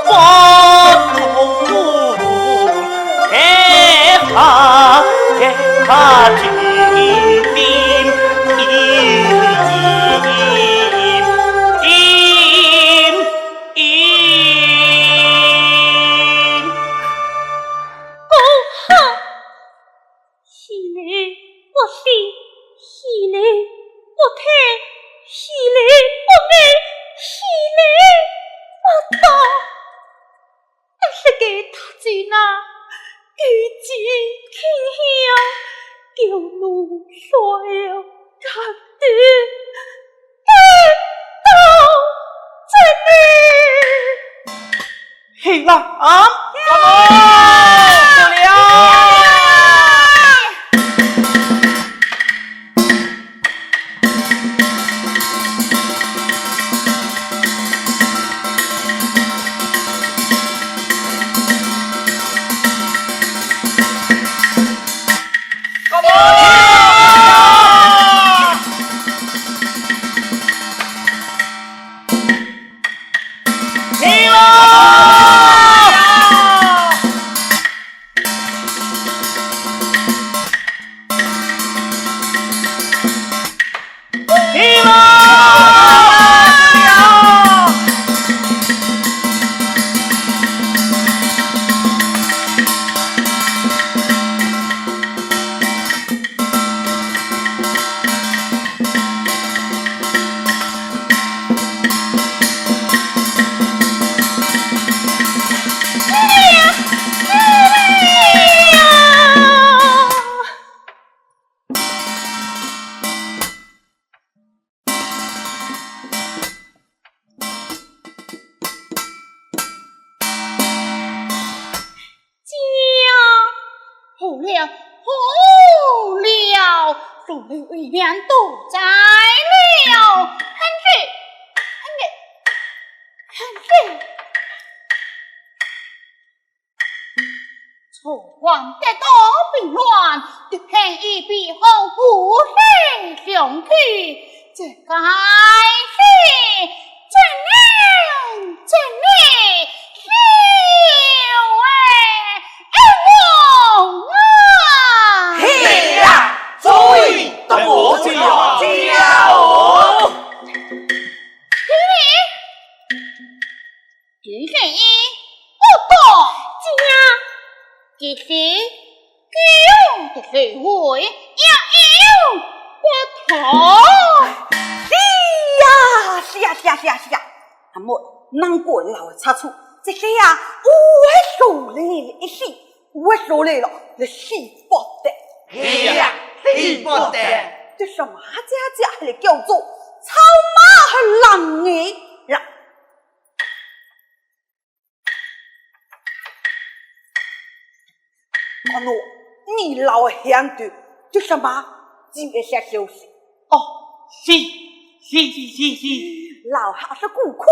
我都不害怕，害怕的兵，兵，兵。 稀里不稀，稀里不推，稀里不明，稀里不懂。啊，这个读书人，有志清香，叫奴所有感动。到。啊，到了。好了，好了，所有的人都知了。很对，很对，很对。 楚王得到兵乱，得胜一笔，好武器上去，这个是真正真正是为王啊！是啊，所以都不是哦。 第一，恶毒。是啊。第四，狗的社会，也有不同。是啊，是啊，是啊，是啊，是啊。阿妹，难怪老的差错，这个啊，有的数来一死，有的数来了，一死不得。是啊，死不得。这什么家家还来叫做草蜢和狼的啦？ 阿奴，你老的响头，做什么？只有一些休息。哦，是，是，是，是，是。老下是顾客，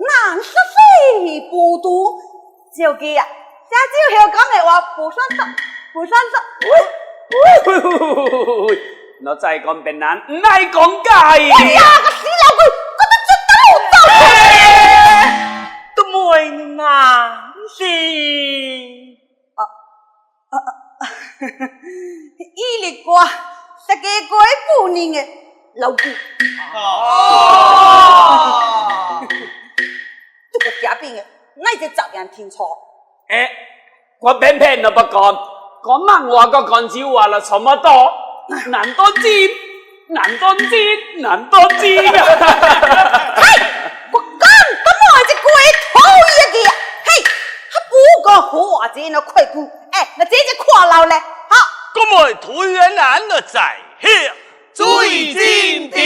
难是谁不懂。小姐呀，这就好讲的话，不算数，不算数。喂，喂，喂，喂，喂，喂，我再讲别人，唔爱讲假的。哎呀，个死老鬼，我都真的有道理。 都没人啊，是。啊，啊，啊，伊是我，是个鬼不认的老鬼。哦。这个假病的，哪一个照样听错？哎， 我偏偏都不讲，讲漫画跟广州话了差不多，难当真，难当真，难当真啊！嘿，我讲，怎么这个讨厌的啊？嘿，还不过好啊，这那快过，哎，那这这看老嘞，好。我们团圆难了在here，最近的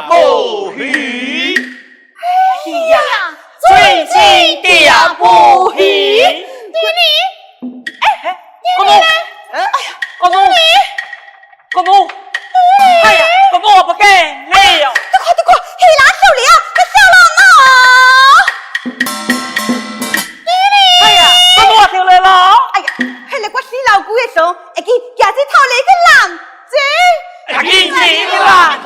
不许。 哎呀，最近的也不行。弟弟，哎，弟弟呢？哎，哎呀，弟弟呢？哎呀，哥哥，我不干了。都快，都快，黑狼手里啊，快下来了。弟弟，哎呀，哥哥，我跳来了。哎呀，还来我死老姑的手，已经夹着头来个浪子。已经是一个浪子。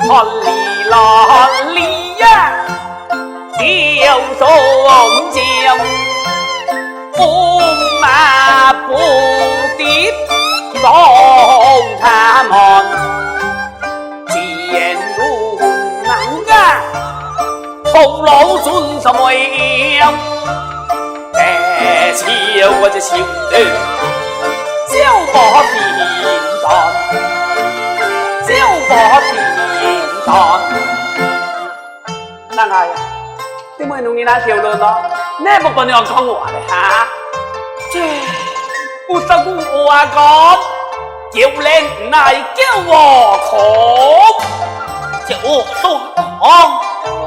哈利啦哈利呀，要中奖。风马不停，让他们见路难啊，红楼春什么样？但是我这心头就不平淡，就不平淡。 人啊呀，你们弄你那条路呢？你不跟你讲话的哈？这，有啥个话讲？叫人来叫我讲，叫我说讲。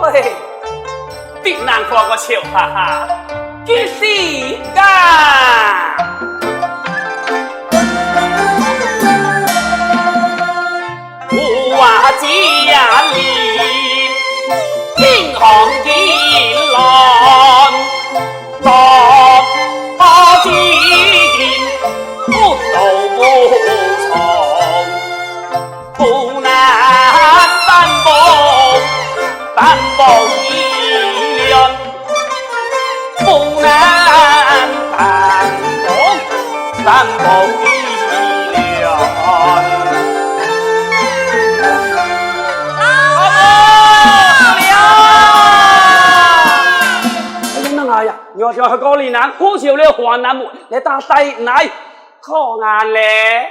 喂，你人看我笑哈哈，去死吧！ 我家里银行一烂，到底不都不从，不能担保，担保一两。 不能担保，担保一两。哎呀，那哎呀，我就和高丽男苦笑了，患难末，来打带来，可怜嘞。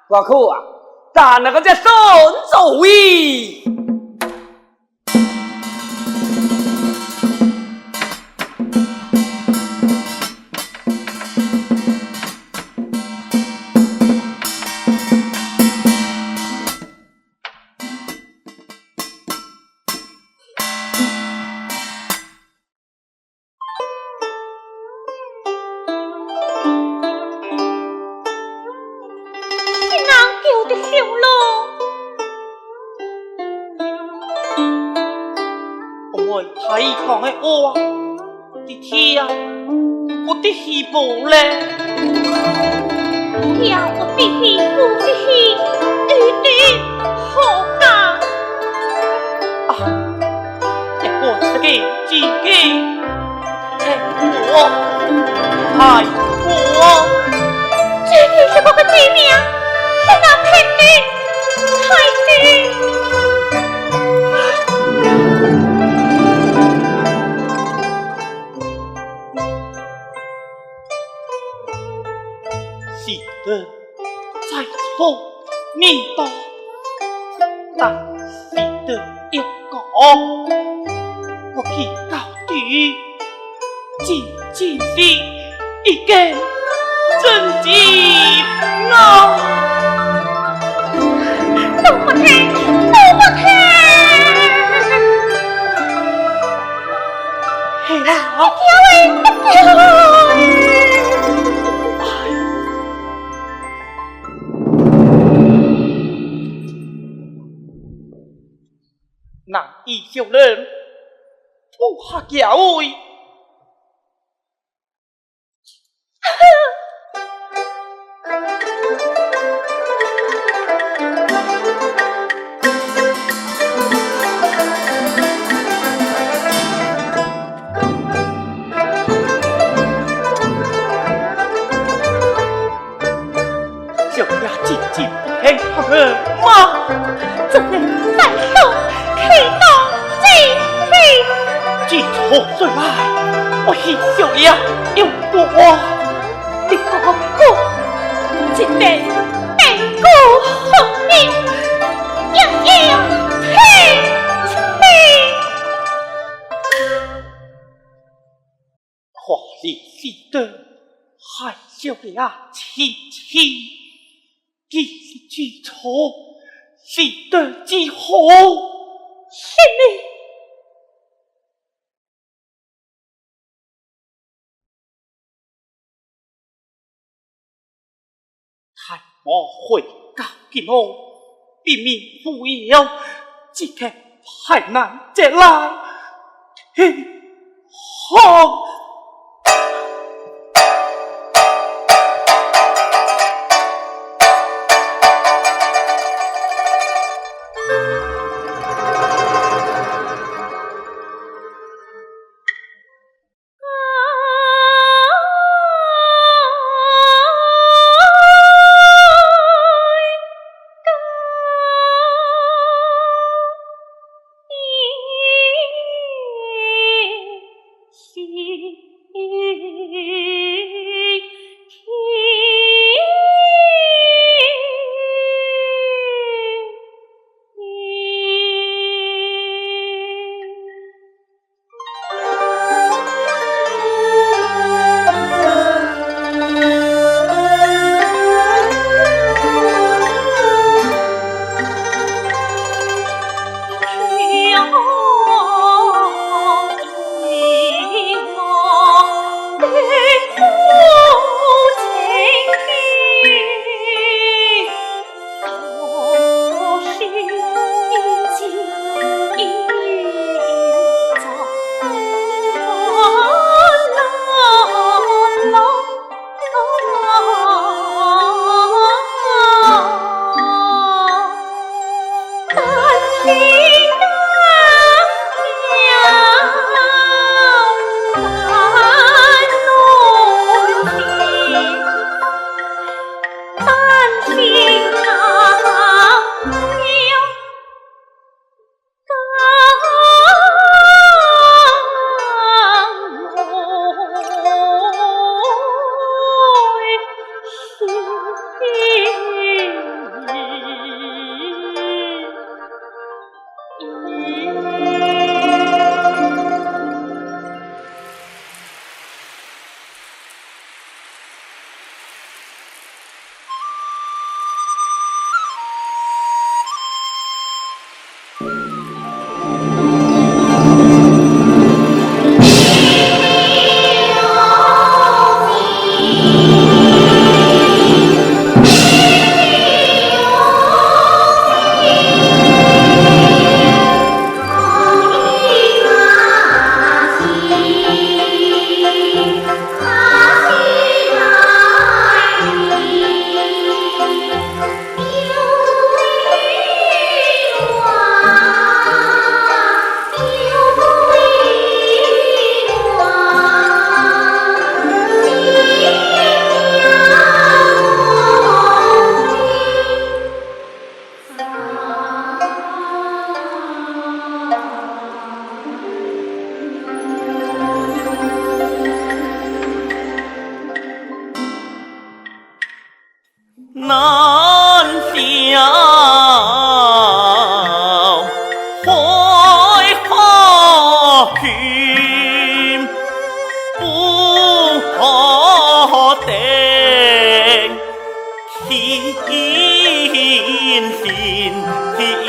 我苦啊，打那个叫孙守义。是人叫的小龙。我们太讲的话，你听，我的媳妇嘞。要我的媳妇的心，你的好感。啊， 结果是个几个，害我，害我。这是什么个罪名？是那骗你，害你。是的，在错。 你到，但是的一个，我去到底，静静的一个真情啊。都不听，都不听。嘿啦，你叫我不叫我。 难以小人，不下教育。 小爷真正不肯。儿吗？这人带头去到这里。知错就来，我是小爷有错。你哥哥，这等待过后面，要要退去。 华丽喜得，害小爷亲亲，你是知错，喜得之后。什么？太后回到京后，并命扶摇，只看海南这来。嘿，好。人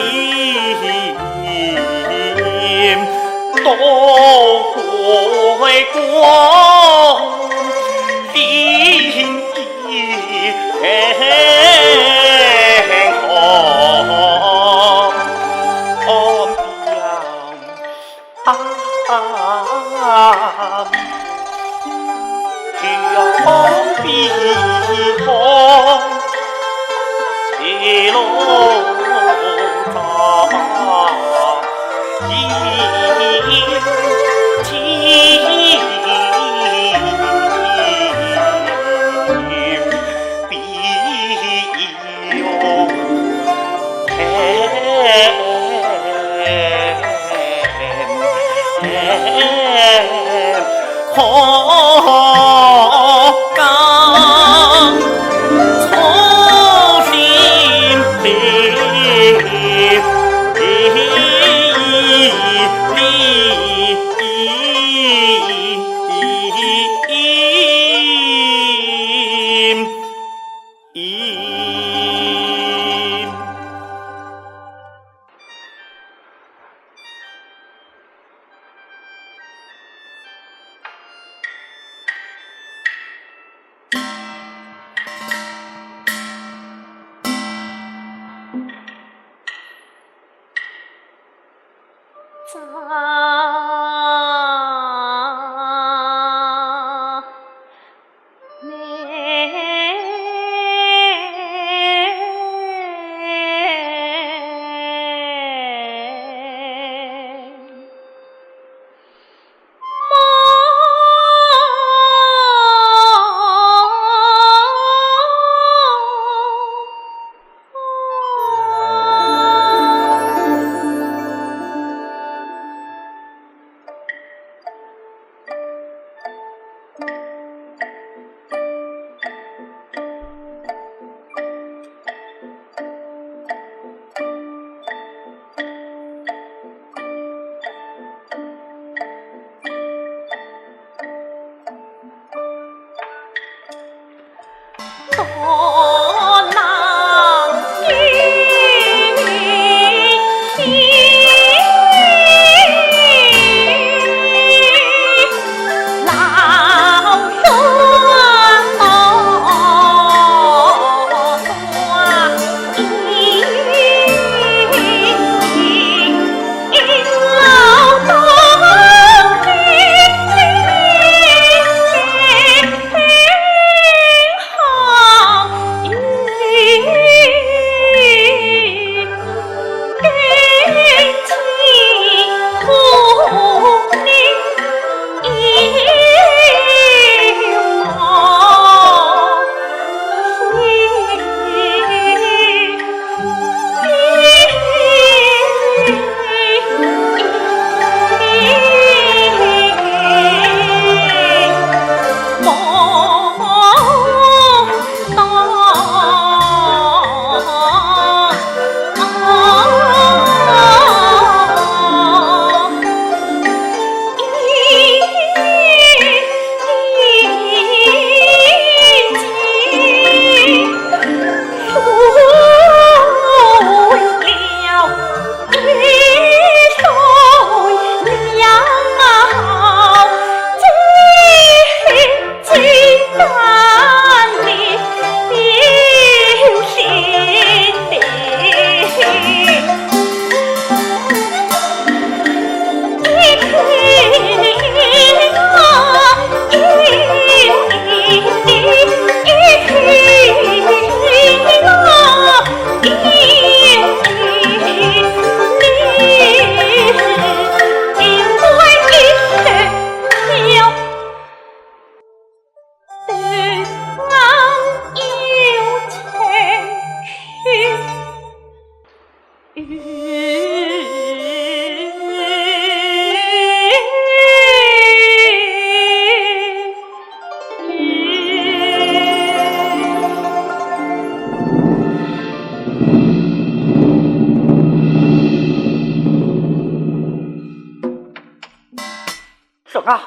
啊，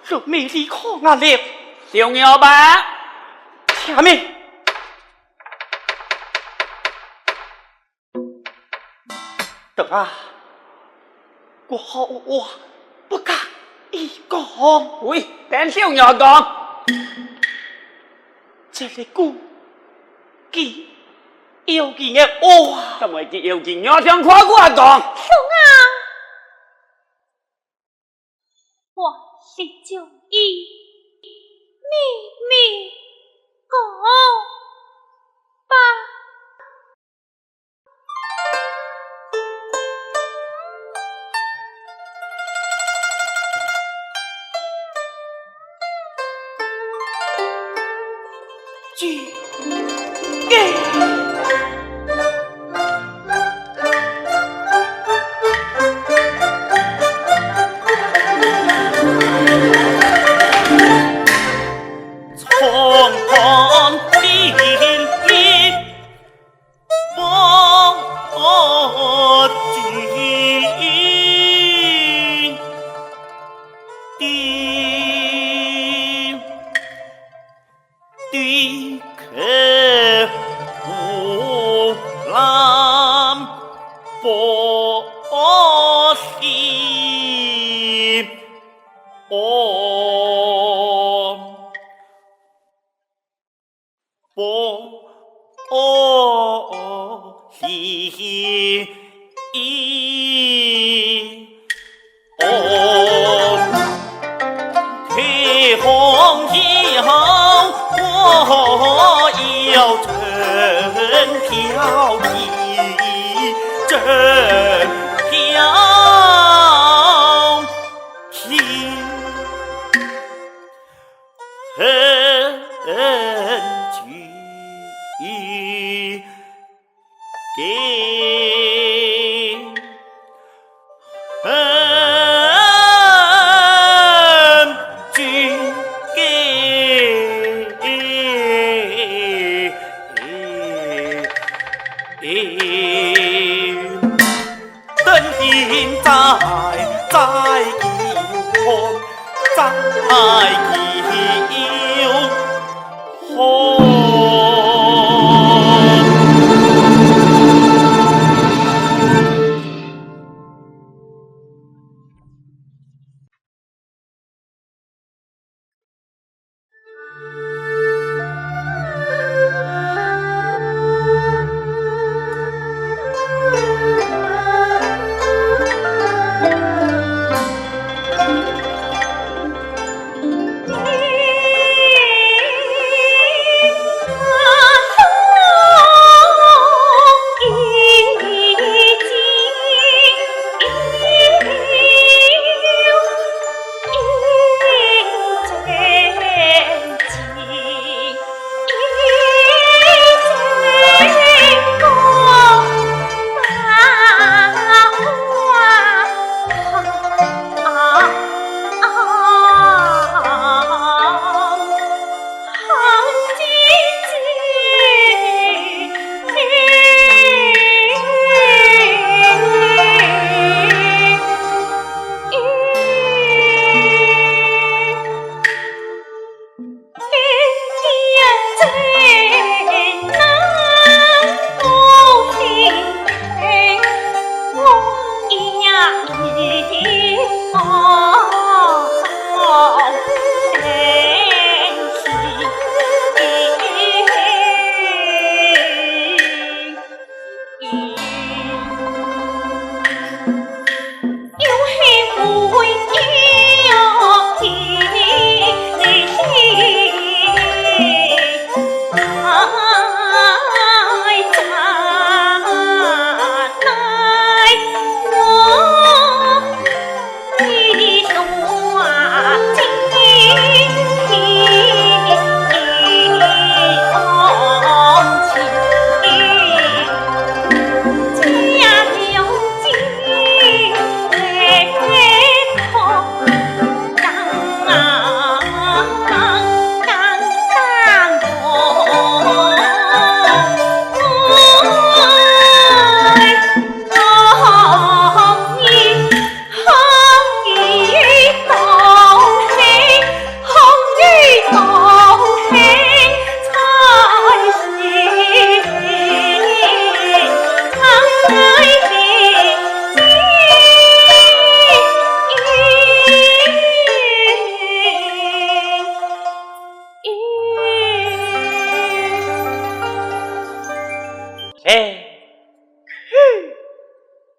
人没地方啊了。小娘吧。下面。等啊，我还有话不甲伊讲。喂，等小娘讲。这个古今要紧的话，怎么会记要紧？娘想看我讲。兄啊！ 我是将伊秘密讲吧。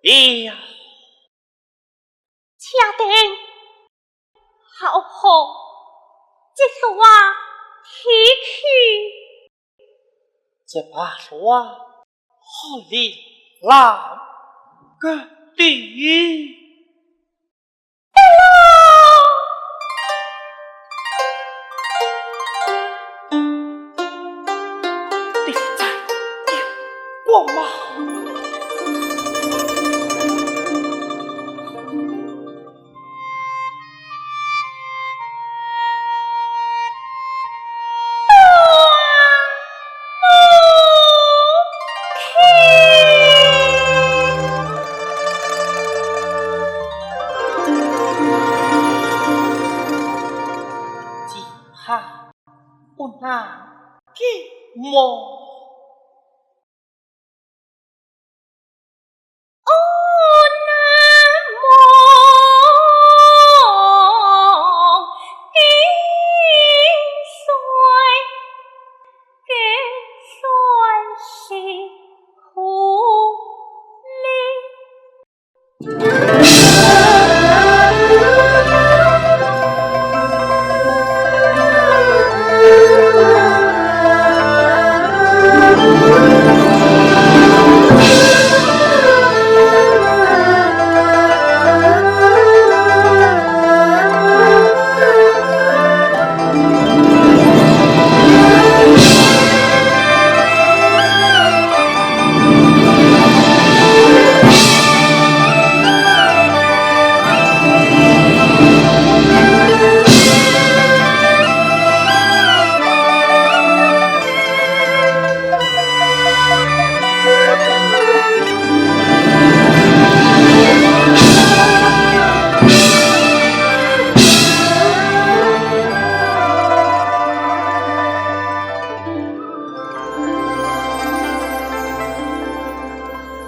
了。请等，好好，这朵花提去。这把花好哩，来个的。 只怕不能寂寞。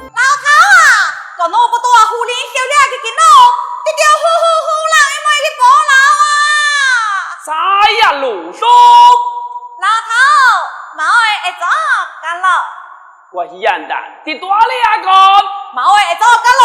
老头啊，今日我带啊，夫人休了个今日，你着好好好啦，因为你保老啊。啥呀，老兄？老头，毛儿会做干了。我现在的大力啊干。毛儿会做干了。